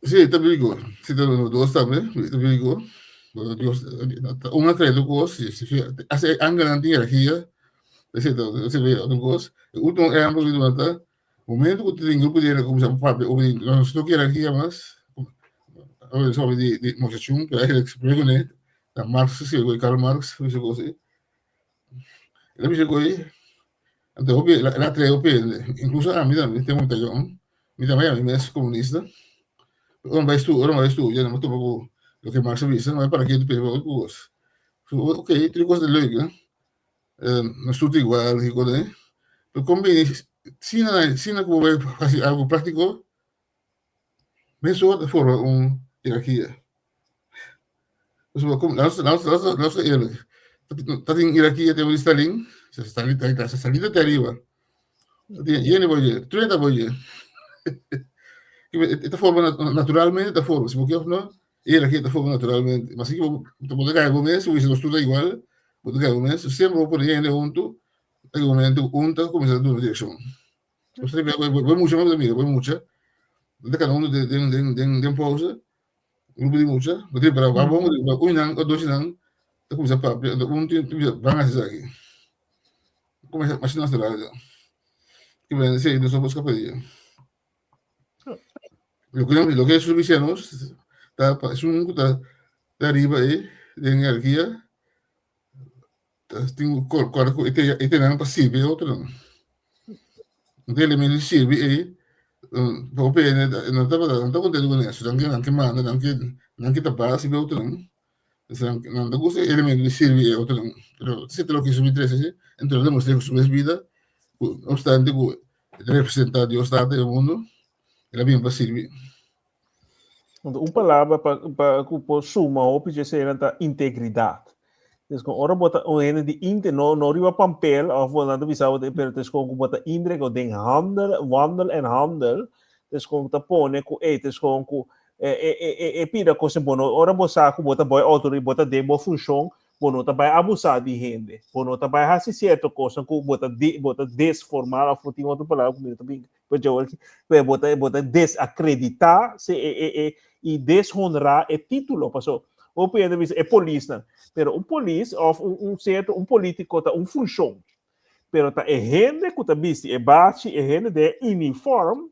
Sí, ta bíblico. Sí, ta dos tambe, ta bíblico. Dios, un a trae tur cos, si, si, hasta e angelnan tin energia, esei ta, esei ta otro cos. E último ehempel ku mi ta duna ta, momento ku tin grupo di hende kuminsá papia over di nos no kier energia mas, sobre di di Mao Zedong, pero eigenlijk promé kuné ta Marx a skirbi Karl Marx a bisa cos ei. El a bisa cu ei, anto hopi, el a trae hopi hende, incluso ami tambe, tempo mi ta yong, mi tambe yama mi mes comunista. Ora mi bai stu, ora mi bai studia, mi topa cu loke Marx a bisa, mi bai para ketu pensa otro cos. Ok, tur cos ta leuk, nos tur ta igual, kico ta, pero con bini, sina, sina cu bo bai haci algo practico, Mesora ta forma un hierarkia. Pasobra kom, laat laat laat laat ser eerlijk. Ta tin hierarkia tempo di Stalin, Stalin ta Stalin ta te ariba. Ta tin yende bo dje, 30 bo dje. E ta forma naturalmente ta forma, si bo ke of no, e hierarkia ta forma naturalmente. Mas si bo ta gana bo mes, bo bisa nos tur ta igual, bo ta gana bo mes, semper bo pone yende huntu, na ki momento un ta kuminsá duna direkshon. Voy mucha, mira, voy mucha. De cada uno den den den den den pausa. Grupo di mucha. Bo tin para va bom, un nan o dos nan. Ta kuminsá papia, anto un tin tin bisa ban hasi esaki. Kuminsá mas natural ya. Ki men si nos no por skapa di dje. Loke loke Hesus bisa nos ta pa esun ku ta ta riba ei den hierarkia Ta tin ku kòrda ku e te nan pa sirbi e otronan. No tin elemento di sirbi ei, hopi hende no tabata no ta kontentu ku esei. Nan ke nan ke manda, nan ke nan ke ta bas riba e otronan. Nan ta gusta e elemento di sirbi e otronan. Pero esei ta loke Hesus bin trese enton el a demostr'é ku su mes bida ku no opstante ku e ta representá Dios Tata den mundu, el a bin pa sirbi. Un palabra pa, pa ku por suma hopi dje eseinan ta integridat. Dus kon ora bo ta un hende di inte, no, no riba pampel of bo nan ta bisa bo pero tes kon ku bo ta indrek o den handel, wandel en handel, tes kon ta pone ku ey, tes kon ku e, e, e, e, e pida kos bo no, ora bo sa ku bo ta boy autori, bo ta den bo funshon, bo no ta bai abusá di hende, bo no ta bai hasi sierto kosnan ku bo ta de, bo ta desformá of bo tin otro palabra ku mi no ta bin Pero bo ta, bo ta desacredita se e, e, e, y deshonra e título. Paso, hopi hende bisa e polisnan. Pero un polis of un, un cierto, un político ta un función. Pero ta e hende ku ta bisti e bachi, e hende den e uniform,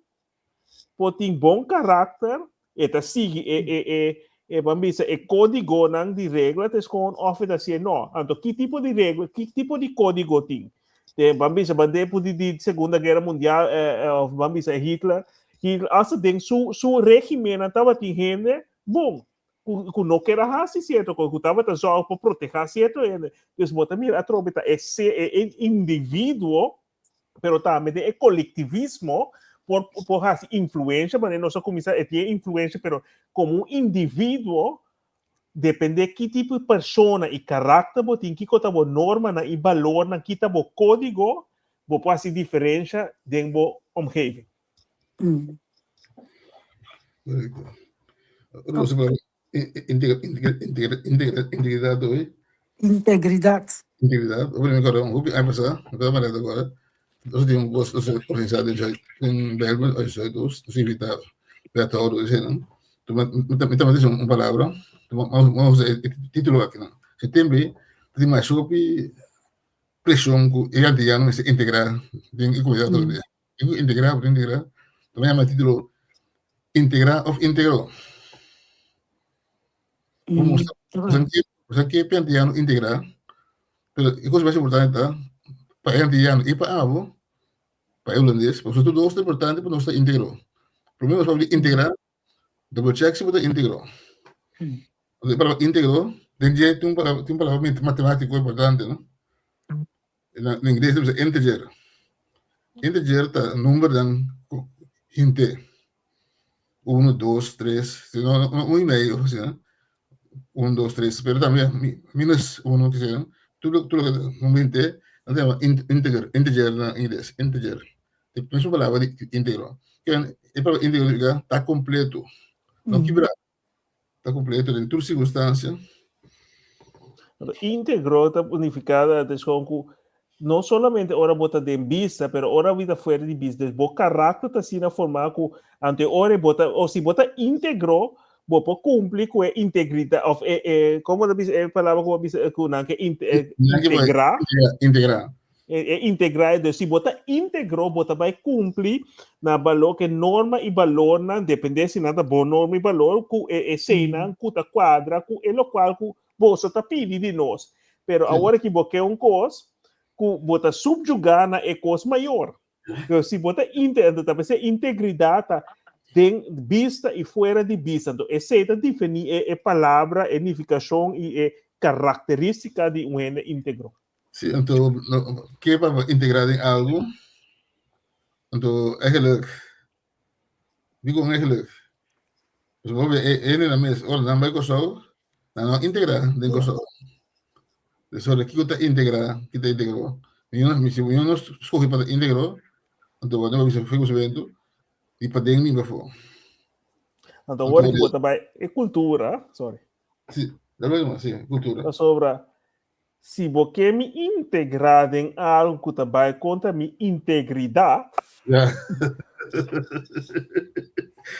por tin bon karakter, e ta sigui e, e, e, e ban bisa e kódigonan di regla, ta eskon of e ta hasié no. Anto ki tipo di regla, ki tipo di kódigo tin? Te ban bisa ban depu di di Segunda Guera Mundial eh, eh, of ban bisa Hitler, Hitler hasta den su su regimennan tabatin hende bon ku ku no ker a hasi sierto kos, ku tabata zòrg pa protehá sierto hende. Dus bo ta mira atrobe ta e se e e individuo pero tambe den e kolektivismo por por hasi influensha, manera nos a kuminsá e tin e influensha, pero komo un individuo depende ki tipo di persona i karakter bo tin, kiko ta bo normanan i balornan, ki ta bo kódigo, bo por hasi diferensha den bo omgeving. Correcto. Otro cosa para integridad hoy. Integridad. Integridad. Hopi mi acuerdo, hopi aña pasá, mi ta mareta agora. Nos tin un cos, nos organizá den Zuid, den Bijlmer, of Zuidoost, nos invitá wethouder eseinan. Mi ta mete un palabra, vamos usa e título aki nan. Septiembre ta tin mas hopi preshon ku e antiyano mester integrá den e komunidat otro dia. Tin ku integrá, bo tin integrá. Ta yama e título Integrá òf Integró. Bo mustra, bo sa ke pe antiyano integrá, pero e kos mas importante ta pa e antiyano i pa abo, pa e hulandes, pasobra tur dos ta importante pa nos ta íntegro. Promé nos papia di integrá, double check si bo ta íntegro. E palabra íntegro, den dje tin un palabra, tin un palabra matemático importante, no? Na ingles ta bisa integer. Integer ta numbernan ku hinte. Uno, dos, tres, no, no, un y medio, asina. Un, dos, tres, pero tambe minus uno, ke sea. Tur tur loke un binte, nan ta yama integer, integer na ingles, integer. E mesmo palabra di integro. E palabra integro significa ta completo, no kibra. Ta completo den tur circunstancia. Integro ta nifica ku no solamente ora bo ta den bista, pero ora bo ta fuera di bista, dus bo karakter ta asina formá ku ante ora bo ta, o si bo ta íntegro, bo por kumpli ku e integridat, òf e, e, komo ta bisa e palabra ku bo bisa ku nan ke integrá? Integrá. E, e integrá, dus si bo ta íntegro, bo ta bai kumpli na balor, ke norma i balornan, depende si nan ta bon norma i balor, ku e eseinan ku ta kuadra ku e lokual ku Boso ta pidi di nos, pero awor aki bo ke un kos ku bo ta subjugá na e kos mayor. Pero si bo ta inte, anto ta p'esei integridat ta den bista i fuera di bista. Anto esei ta definí e e palabra, e nifikashon i e karakterístika di un hende íntegro. Sí, anto ke pa bo integrá den algu, anto eigenlijk Dikon eigenlijk? Pasobra hopi e hendenan mes ora nan bai Kòrsou, nan no integrá den Kòrsou. Dus ora kiko ta integrá, ki ta integró? Mi no, si mi no skohe pa ta integró, anto bo ta bisa fei kusamentu di paden ni pafó. Anto ora ku bo ta bai e kultura, sorry. Si, da lo mismo, si, kultura. Pasobra Si bo ke mi integrá den algu ku ta bai kontra mi integridat. Ja.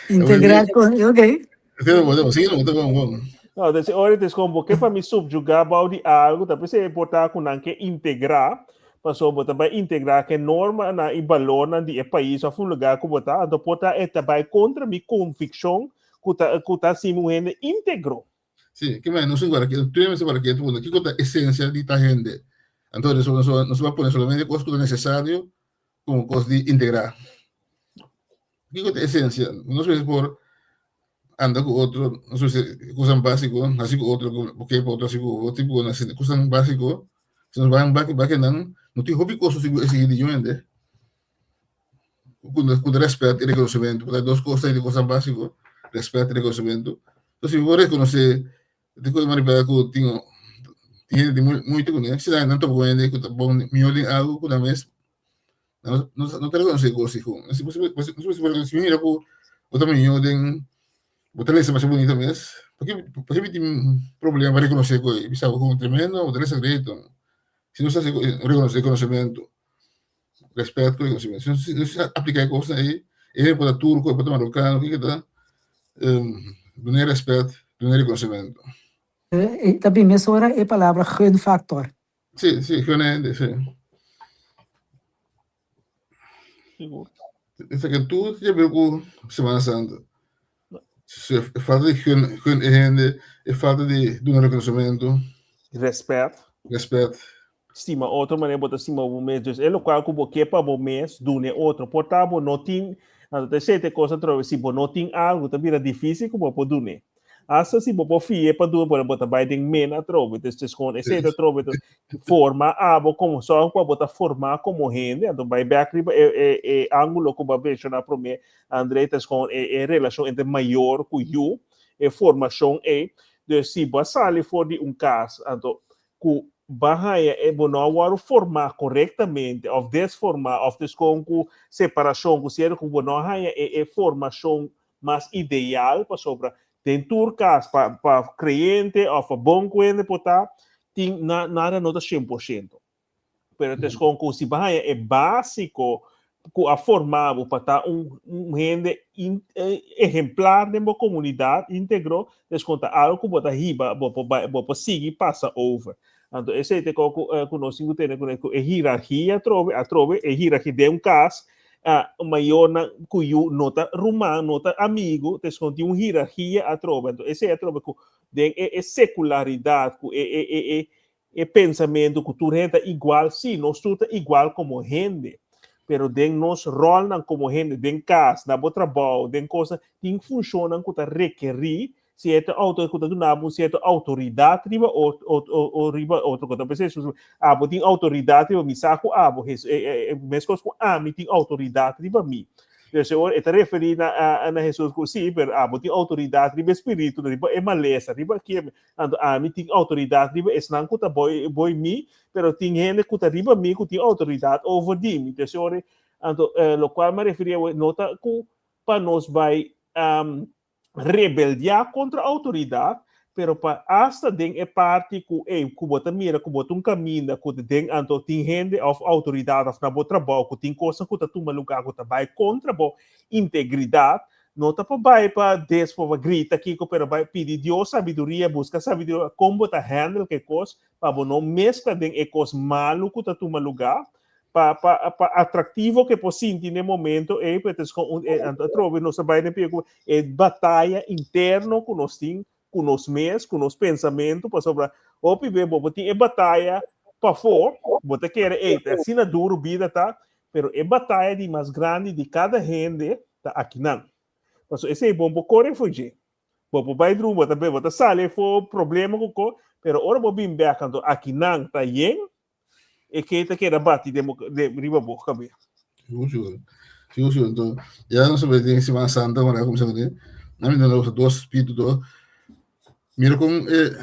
Integrar con, ok. Sí, no, bon, bon. No, dus ora het is gewoon, bo ke pa mi subjugá bou di algu, ta p'esei e importá ku nan ke integrá, pasobra bo ta bai integrá ku e normanan i balornan di e pais òf un lugá ku bo ta, anto por ta e ta bai kontra mi konvikshon ku ta ku ta hasi mi un hende íntegro. Sí, ke men, nos guarda ketu, tur mester guarda ketu, pasobra kiko ta esensia di ta hende? Anto nos nos a pone solamente kos ku ta nesesario komo kos di integrá. Kiko ta esensia? Nos mester por anda ku otro, nos mester kosnan básiko, hasi ku otro ku ke pa otro hasi ku bo, tipo kosnan básiko, si nos bai bak bak einan, no tin hopi kos ku sigur eksigi di yu hende. Ku rèspèt i rekonosementu, pasobra dos kos ta e kosnan básiko, rèspèt i rekonosementu. Entonces, si bo rekonosé di ku manera ku tin tin hende tin moeitu kuné, si nan topa ku hende ku ta bon mihó den algu ku nan mes, nan no ta rekonosé kos si ku. Si bo mira ku bo ta mihó den, bo ta lesa masha bunita mes, paki paki mi tin problema pa rekonosé ku e bisa bo ku tremendo, bo ta lesa great. Si nos ta hasi rekonosementu. Respet ku reconocimiento. Si nos aplica e cosnan ei, e por ta turco, e por ta marocano, kiko ta, duna e respet, duna e reconocimiento. E ta bin mesora e palabra gunfactor. Sí, sí, gun hende, sí. Sigur. Esaki tur ta haber ku Semana Santa. E falta di gun, gun e hende, e falta di duna reconocimiento. Respet. Respet. Stima otro manera bo ta stima bo mes. Dus e lokual ku bo ke pa bo mes, duna e otro. Por ta bo no tin, anto ta esei ta e kos atrobe, si bo no tin algu ta bira difísil ku bo por dun'é. Asta si bo por fi'é pa duna, pero bo ta bai den men atrobe. Dus ta skon esei ta atrobe ta forma abo komo sòrg ku abo ta formá komo hende. Anto bai bèk riba e e e ángulo ku bo a menshoná promé, André, ta skon e e relashon entre mayor ku yu, e formashon ei. Dus si bo a sali for di un kas, anto ku ba haña e bo no a wòrdu formá korektamente òf desformá òf deskon ku separashon ku sierto ku bo no a haña e e formashon mas ideal pasobra den tur kas pa pa kreyente òf pa bon ku hende por ta tin na nada no ta 100% pero deskon ku si bo haña e básiko ku a forma bo pa ta un un hende in ehemplar den bo komunidat íntegro, des kon ta algu ku bo ta hiba, bo por bai, bo por sigui pasa over. Anto esei ta e kos ku ku nos tin ku tene kuné ku e hierargia atrobe, atrobe e hierargia den un kas, mayornan ku yu no ta ruman, no ta amigu, des kon tin un hierargia atrobe. Anto esei atrobe ku den e e sekularidat ku e e e e E pensamentu ku tur hende ta igual, sí, nos tur ta igual komo hende, pero den nos ròlnan komo hende, den kas, na bo trabou, den kosnan, tin funshonnan ku ta rekerí sierto outo ku ta duna bo un sierto outoridat riba riba otro kos. P'esei Hesus a bisa, abo tin outoridat riba mi, sa ku abo, meskos ku ami tin outoridat riba mi. Dus e ora e ta referí na na Hesus ku sí, pero abo tin outoridat riba e spiritu, riba e malesa, riba ke, anto ami tin outoridat riba esnan ku ta boi boi mi, pero tin hende ku ta riba mi ku tin outoridat over di mi. Dus e ora anto lokual mi a referí awe no ta ku pa nos bai rebeldiá kontra outoridat, pero pa asta den e parti ku ey ku bo ta mira ku bo ta un kaminda ku ta den anto tin hende òf outoridat òf na bo trabou ku tin kosnan ku ta tuma lugá ku ta bai kontra bo integridat, no ta pa bai pa despo pa grita kiko pero bai pidi Dios sabiduria, buska sabiduria kon bo ta handle ku e kos pa bo no meskla den e kos malu ku ta tuma lugá pa pa pa atractivo que por sinti ne momento ei pero es con un eh, atrobe nos a bai den pie ku e batalla interno ku nos tin ku nos mes ku nos pensamento pasobra hopi be bo tin e batalla pafó bo ta kere ei ta asina duro bida ta pero e batalla di mas grandi di kada hende ta akinan paso esei bo bo kore for dje Bo por bai drumi, bo ta bo ta sali for problema ku ko, pero ora bo bin bek anto akinan ta yen, e ke ta keda bati den bo de riba bo kabes. Sigur, sigur. Sigur, sigur. Anto, ya nos a den Semana Santa, mara kumsa kuné. Na mi duna dos spiritu to. Mira kon e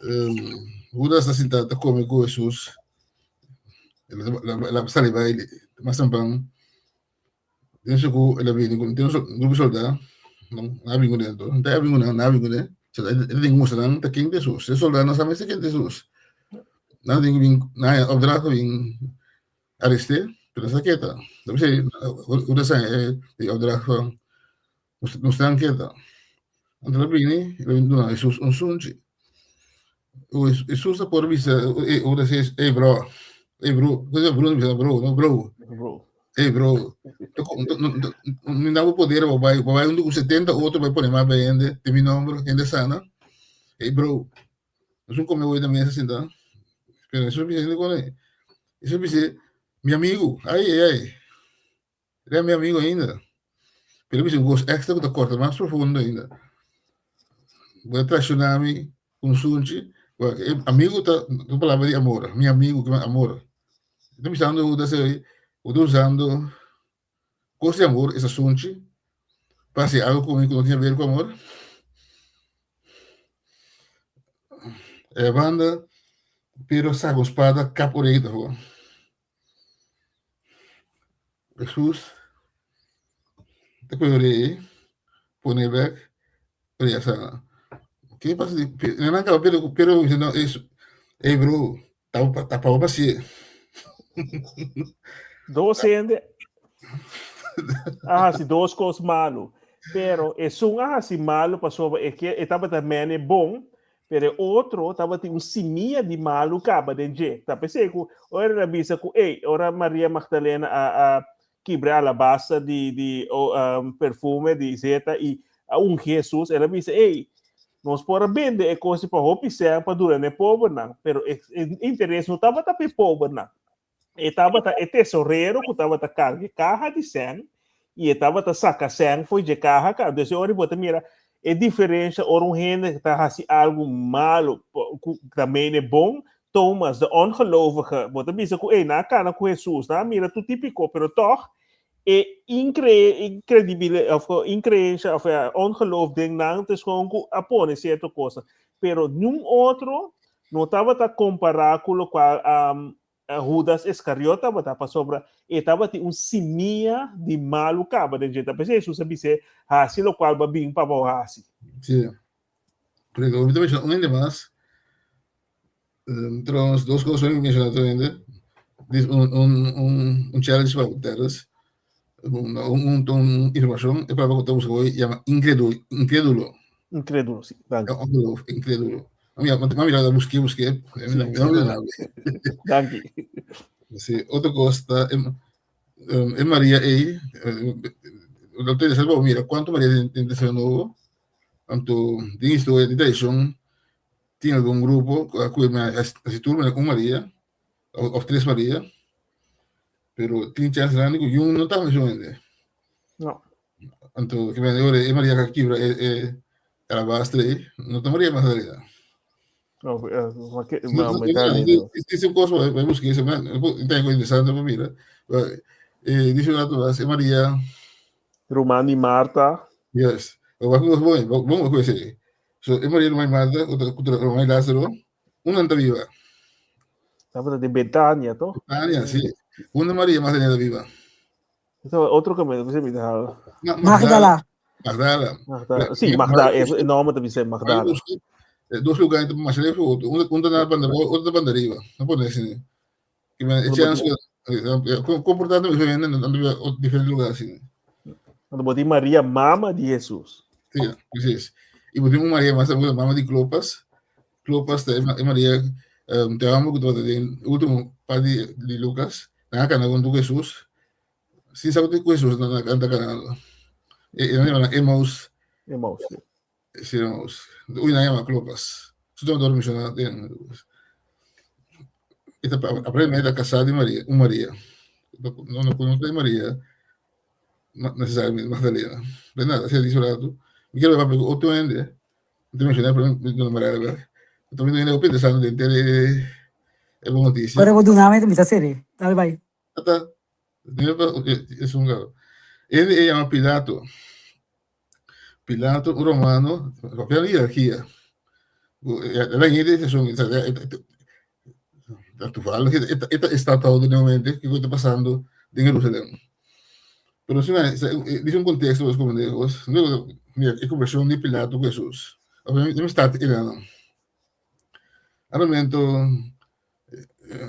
um, Judas ta sinta ta kome ku Jesus. El a sali bai mas temprano. Den su ku el a bini ku den su grupo soldá, nan a bin kuné anto, nan ta bin kuné, nan a bin kuné, so e tin ku mustra nan ta ken ta Hesus. E soldánan sa mester ken ta Hesus. Nan tin ku bin, nan haña opdracht pa bin arest'é, pero nan sa keta. Ta p'esei ora a haña e opdracht pa mustra nan keta. Anto el a bini, el a bin duna Hesus un sunchi. Hesus a por bisa ora si ey bro, ey bro, bro bisa bro, no bro. Bro. Ey bro, mi da bo poder bo bai, bo bai hunto ku 70 otro bai pone mas bay hende den mi nomber, hende sana. Ey bro, nos un come hoy na mesa sinta. Pero Hesus bisa hende con ey. Hesus bisa, mi amigo, ay ay ay. Era mi amigo ainda. Pero bisa un cos extra cu ta corta mas profundo ainda. Bo a traiciona mi cu un sunchi. Amigo ta un palabra di amor. Mi amigo que amor. Ta bisando Judas ey, bo ta usando cos di amor, esa sunchi, pa haci algo cu mi cu no tin haber cu amor. E banda, Pedro saca un spada, kap oreja afo. Hesus ta kohe orei pone bek orei a sana. Ke pasa di nan kaba pero pero bisa no es ey bro ta pa bo pasie. Dos hende a hasi dos kos malu, pero esun a hasi malu pasobra e ke e tabata mene bon Pero e otro tabatin un simia di malu kaba den dje. Ta p'esei ku ora el a bisa ku, ey, ora Maria Magdalena a a kibra e alabasta di di perfume di zeta i a ungi Hesus, el a bisa, ey, nos por a bende e kos pa hopi sèn pa duna na e pobernan. Pero e interes no tabata pa e pobernan. E tabata e tesorero ku tabata karga e kaha di sèn i e tabata saka sèn for dje kaha ka. Entonces ora bo ta mira e diferensha ora un hende ta hasi algu malu ku ta mene bon, Thomas de ongelovige, bo ta bisa ku ey nan a kana ku Hesus, nan a mira tur tipiko, pero tòg e incre incredibile of increensha of ongeloof den nan ta escoge ku a pone sierto kosnan. Pero niun otro no tabata kompará ku lokual Hudas Iskariot tabata, pasobra e tabatin un simia di malu kaba den dje. Ta p'esei Hesus a bis'é, Hasi lokual bo a bin pa bo hasi. Sí. Pero mi ta menshoná un hende mas. Trouwens, dos kos mi menshoná tur hende. Dis un un un un challenge pa ustedes. Un un un informashon e palabra ku ta buska hoy yama incredu incredulo. Incredulo, sí. Danki. Ongeloof, incredulo. Mami, mami la busqué, busqué. Danki. Sí, otro cosa ta en María ei, lo interesante mira cuánto María den Testamento Nuevo, anto den historia di tradicion tin algun grupo ku a kue hasi tur manera un Maria of tres Maria, pero tin chance grandi ku yun no ta mesun hende. No. Anto ke mende ora e Maria ka kibra e e alabastre ei, no ta Maria Magdalena. No, ma ke ma ma ta Ese kos bai buska ese, ma ta interesante pa mira. E dice un rato mas, e Maria. Ruman di Marta. Yes. Wak nos bon, bon ku ese. So, e Maria ruman di Marta, ku ruman di Lázaro, un nan ta biba. Tabata di Betania, to? Betania, si. Una Maria Magdalena ta biba. Eso otro camino, pues mi ta. Magdala. Magdala. Magdala. Sí, Magdala, e nombre ta bisa Magdala. Dos lugar ta mas lejos otro. Un un ta na banda otro ta banda arriba. No pone así. Que me chance comportando me viene en diferente lugar así. Cuando botin Maria mama di Jesus. Sí, precies. Y botin Maria más mama di Clopas. Clopas ta e Maria um, te amo ku tabata den último par di, di Lucas, nan a kana huntu ku Jesus. Sin sa ku Jesus nan a ta kanando. E, e nan yama Emmaus. Emmaus. Sí. Sí, Emmaus. Uy nan yama Clopas. Su tabata dor mencioná den Lucas. E ta aparentemente ta casá di Maria, un Maria. No, no, no ta Maria necesariamente Magdalena. Pero nada, así dice rato. Mi quiero papia ku otro hende. Te mencioné, pero no me acuerdo. También tiene interesante de tele es buena noticia. Ora bo duna mi ta sere. Dale bai. Ata, es un garo. Él se llama Pilato. Pilato, un romano, papel de jerarquía. La gente dice, son, esta estatua de nuevamente, que está pasando en Jerusalén. Pero si dice un contexto, los comentarios, mira, e conversión de Pilato con Jesús. Obviamente, está en Al momento,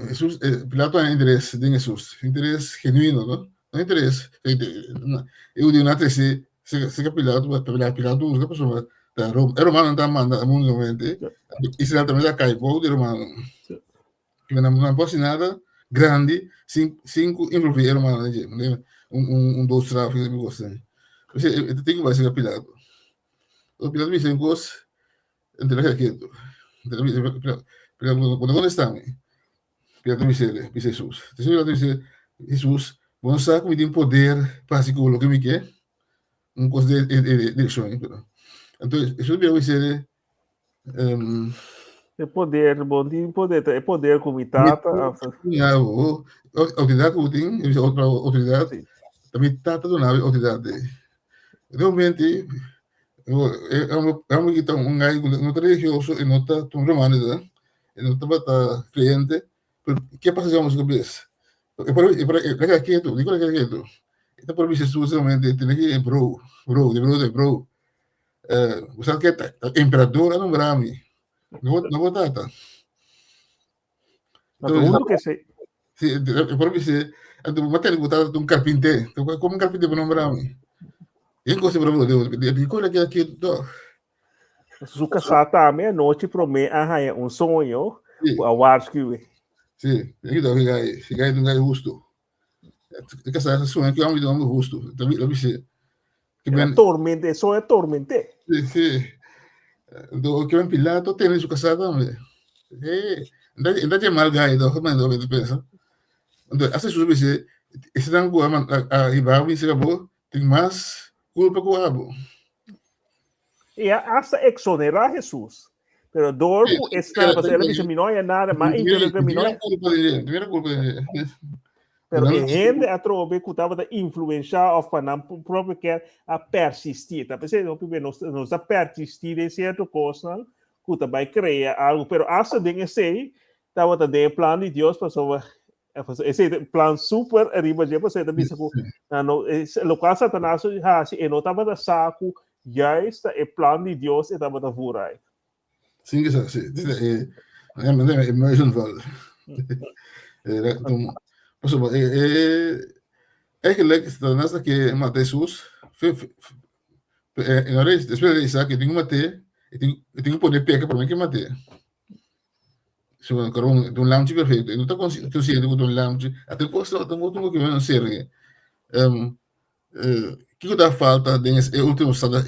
Jesús, Pilato hay interés en Jesús, interés genuino, ¿no? No interés. Eu digo, na se se que Pilato, Pilato usa persona, el romano está manda mundialmente, Israel también está caipo de romano. Que não não pode nada grande sem sem envolver el romano, né? Um um um dois tráfico de negócio. Você tem que ser Pilato. O Pilato me disse, cos, entre la quieto. Pero ¿dónde está? Pilato me dice, dice Jesús. Entonces Pilato dice, Jesús, bueno, sabe que tiene poder para hacer lo que me quiere. Un cosa de, de, de, dirección. Pero. Entonces, Jesús me dice, um, é poder, bom tem poder, é poder com mi tata. Autoridade que tem, outra autoridade, também tata do nave autoridade. Realmente, é um que um gai não está religioso e não está um romano, né? E não está para crente. Pero que pasa si vamos a cabeça? É por é por é quieto, digo que quieto. Está por Jesus realmente tem que bro, bro, de bro, de bro. Eh, você que emperador a nombrar-me. Não não vou tata. Então, que se Sí, por mim, se, mas tem que botar um carpinteiro. Como um carpinteiro para nombrar-me? E cosa para Deus, de coisa que aqui to. Su casá tambe anochi promé a haña un soño ku a waarschuwe. Sí, e ki gai, si gai un gai justo. E casá sa soño ku amo un justo. Tambe lo bise. Que ben tormente, soño tormente. Sí, sí. Do que ben Pilato tiene su casá tambe. Eh, enda je mal gai do, man do pensa. Entonces, hace su bise, ese dan ku a a iba mi se acabó, tem mas culpa ku abo. E hasta exonerar Jesus. Pero door ku esta, pues él dice, mi no hay nada, mas interior mi no hay. Primera culpa de Pero e hende atrobe ku tabata influenciá of pa nan propio kier a persistí. Ta p'esei hopi be nos nos ta persistí den cierto kosnan ku ta bai krea algo. Pero hasta den esei tabata den e plan di Dios pasobra esei ta plan super ariba dje pasobra e ta bisa ku nan no lokual Satanas a hasi e no tabata sa ku juist ta e plan di Dios e tabata vura. Sim, que sí. Emotion Eigenlijk, Satanás que mata Jesús, en hora después de Isaac, que tengo mate, tengo que poner peca para mí que mate. So, un un lamchi perfecto. No está consciente que un lamchi. Até costa, tengo tengo que ver serie. Um, kiko ta falta den e último sada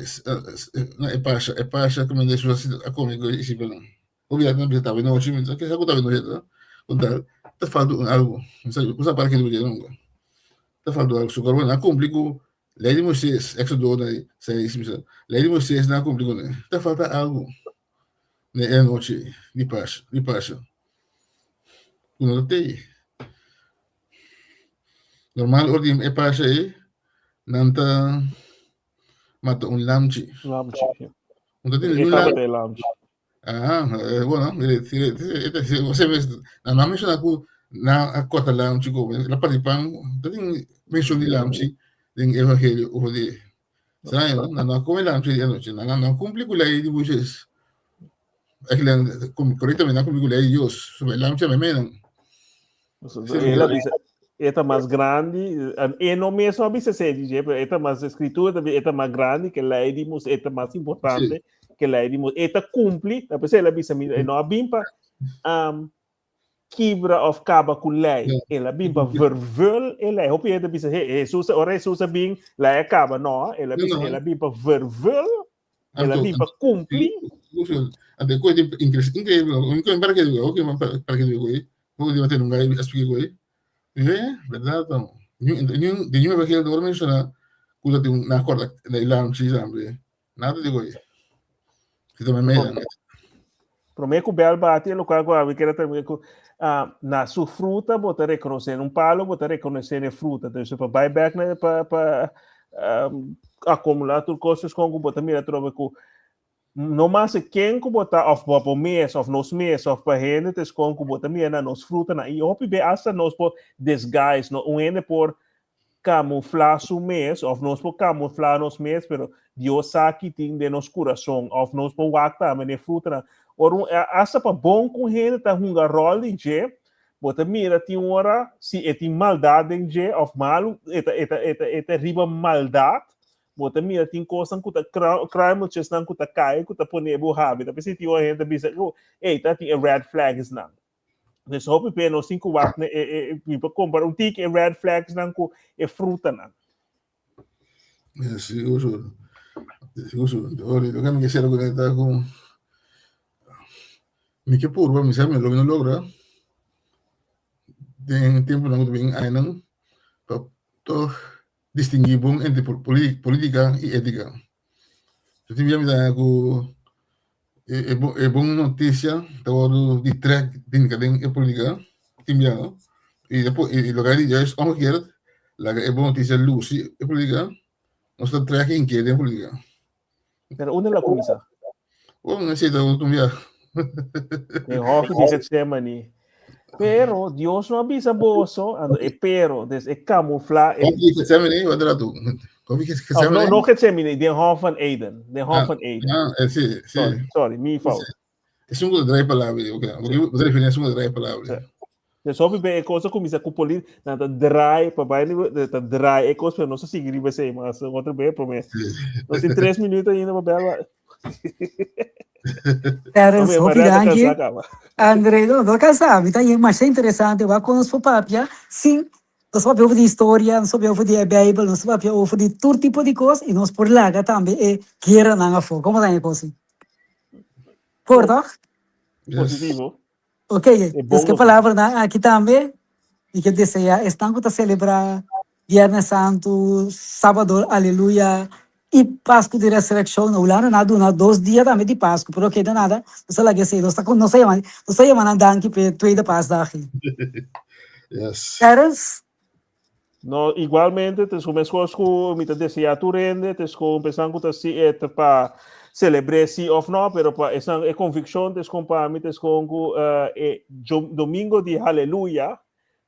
e pasha e pasha que me deixou assim a comer e si perdão. Obviamente não estava noite, mas que sabe estava noite, contar. Ta falta algo. Não sabe, não sabe para que não nunca. Ta falta algo. Socorro na cumplico Lei de Moisés, Éxodo 6, Lei de Moisés na cumplico, né? Ta falta algo. Né, é noite de pasha, de pasha. Não tem. Normal ora di e pasha ei, nan ta mata un lamchi. Lamchi. Un ta tin E un tabata lamchi. e lamchi. Ah, bueno, mire, mire, você vê, na não menciona ku na a corta lamchi ko, la parti pan, ta tin mention di lamchi den evangelio over di. Straño, no? Nan no come lamchi di anochi, nan no cumpli ku lei di Moisés. Eigenlijk, correctamente, nan cumpli ku lei di Dios. So, lamchi a menan. El a bisa, e ta mas grandi, e no mesmo a bisa esei, DJ, pero e ta mas escritura tambe, e ta mas grandi ke lei di Moisés, e ta mas importante ke lei di Moisés. E ta cumpli, ta pesei el a bisa, mi, e no a bin pa kibra of kaba ku lei, el a bin pa vervul e lei. Hopi hende bisa, he, Jesus, ora Jesus a bin, lei a kaba. No, el a bisa, el a bin pa vervul, el a bin pa cumpli. Ante koe di increíble, un koe para que digo, oke para que digo, poco di mate nunca explique koe. Eh, verdad, no. Ni ni de ni evangelio de menciona ku ta tin na korda na ilam chi zambe. Nada digo. Si ta me me. Promé ku bel bati e lokual ku abi kere tambe ku na su fruta bo ta rekonosé un palo bo ta rekonosé e fruta. Entonces pa bai bek na pa pa akumulá tur kos kon ku bo ta mira trobe ku no mas ken ku bo ta òf bo bo mes òf nos mes òf pa hende ta eskon ku bo ta mira na nos frutanan i hopi be asta nos por disguise no un hende por kamuflá su mes òf nos por kamuflá nos mes pero Dios sa ki tin den nos kurason òf nos por wak tambe den e frutanan ora un asta pa bon ku un hende ta hunga ròl di dje bo ta mira tin ora si e tin maldat den dje òf malu e ta e ta e ta e ta riba maldat bo ta mira tin kosnan ku ta kruimeltjesnan ku ta kai ku ta pone bo habi ta p'esei tin ora hende ta bisa ey ta tin e red flags nan. Dus hopi pe nos tin ku wak e, e, e, mi por kompara un tiki e red flags nan ku e frutanan. Ja, sigur su. Sigur su. Ori, lo que mi quisiera conectar con mi ke purba, mi sa mi lo no logra. Den tempo nan ku bin ainan pa toch distinguí bon entre política y ética. Yo tin bia mi ku e, e, e bon noticia ta wordo di trek den den e política. Tin bia, no? Y después, y, y lo que hay juist omgekeerd, la e bon noticia luci e política, nos ta trek in keer den política. Pero unda la cuminsa? Oh, no sé, ta un bia. Den hof di Getsemani. Pero Dios no a bisa boso, ando e pero, des e camufla. E... Hof di Getsemani, wat era tu? Hof di Oh, Getsemani? no, no Getsemani, den Hof van Eden. Den Hof Ah, van Eden. Ah, sí, sí. Sorry, sorry, mi fout. Es un draai palabra, oké. Porque você refere a un draai palabra. Sí. Dus hopi be e cosa cuminsa cu poli, nan ta draai, pa bai ta draai e cosa, pero no sa sigui riba esei, mas otro be prome. Nos tin 3 minuut ainda pa bel. Terence, hopi danki. André, no, no cansa, mi ta yen masha interesante, wak con nos por papia, sin, nos papia over di historia, nos papia over di e Bijbel, nos papia over di tur tipo di cos, y nos por laga tambe e gueranan afo. Como ta e cos? Por, toch? Positivo. Ok, dus ke palabranan aki tambe mi ke deseá esnan ku ta selebrá Biernes Santu, Sábado Aleluya i Pasku di Resurekshon. Na Hulanda nan a duna dos dia tambe di Pasku, pero oke, de nada, nos a laga esei. Nos ta nos ta yama nos ta yama nan danki p'e tweede paasdag ei. Yes. Terence? No, igualmente, te meskos ku mi ta deseá tur hende, te sko pensando ku ta si e ta pa celebré si of no, pero pa esan e convicción te skon pa mi te skon ku e domingo di haleluya,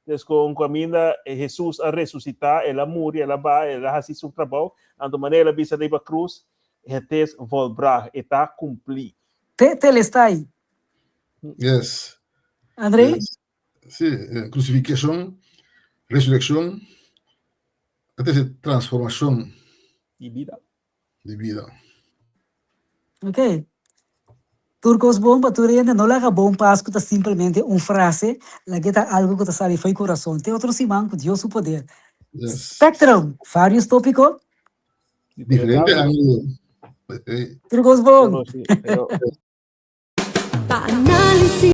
te skon ku aminda Jesus a resusitá, el a muri, el a ba, el a hasi su trabou, anto manera el a bisa riba krus, het is volbracht, e ta kumplí. Te telestai. Yes. André? Yes. Sí, crucificación, resurrección, esta es transformación di vida. Di vida. Ok. Tur cos bon pa tur hende, no laga bon Pascu ta simplemente un frase, laga ta algo cu ta sali fo'i corazon. Te otro siman cu Dios su poder. Yes. Spectrum, varios topico. Diferente ángulo. Tur cos bon. Bueno, sí, pero- Pa análisis.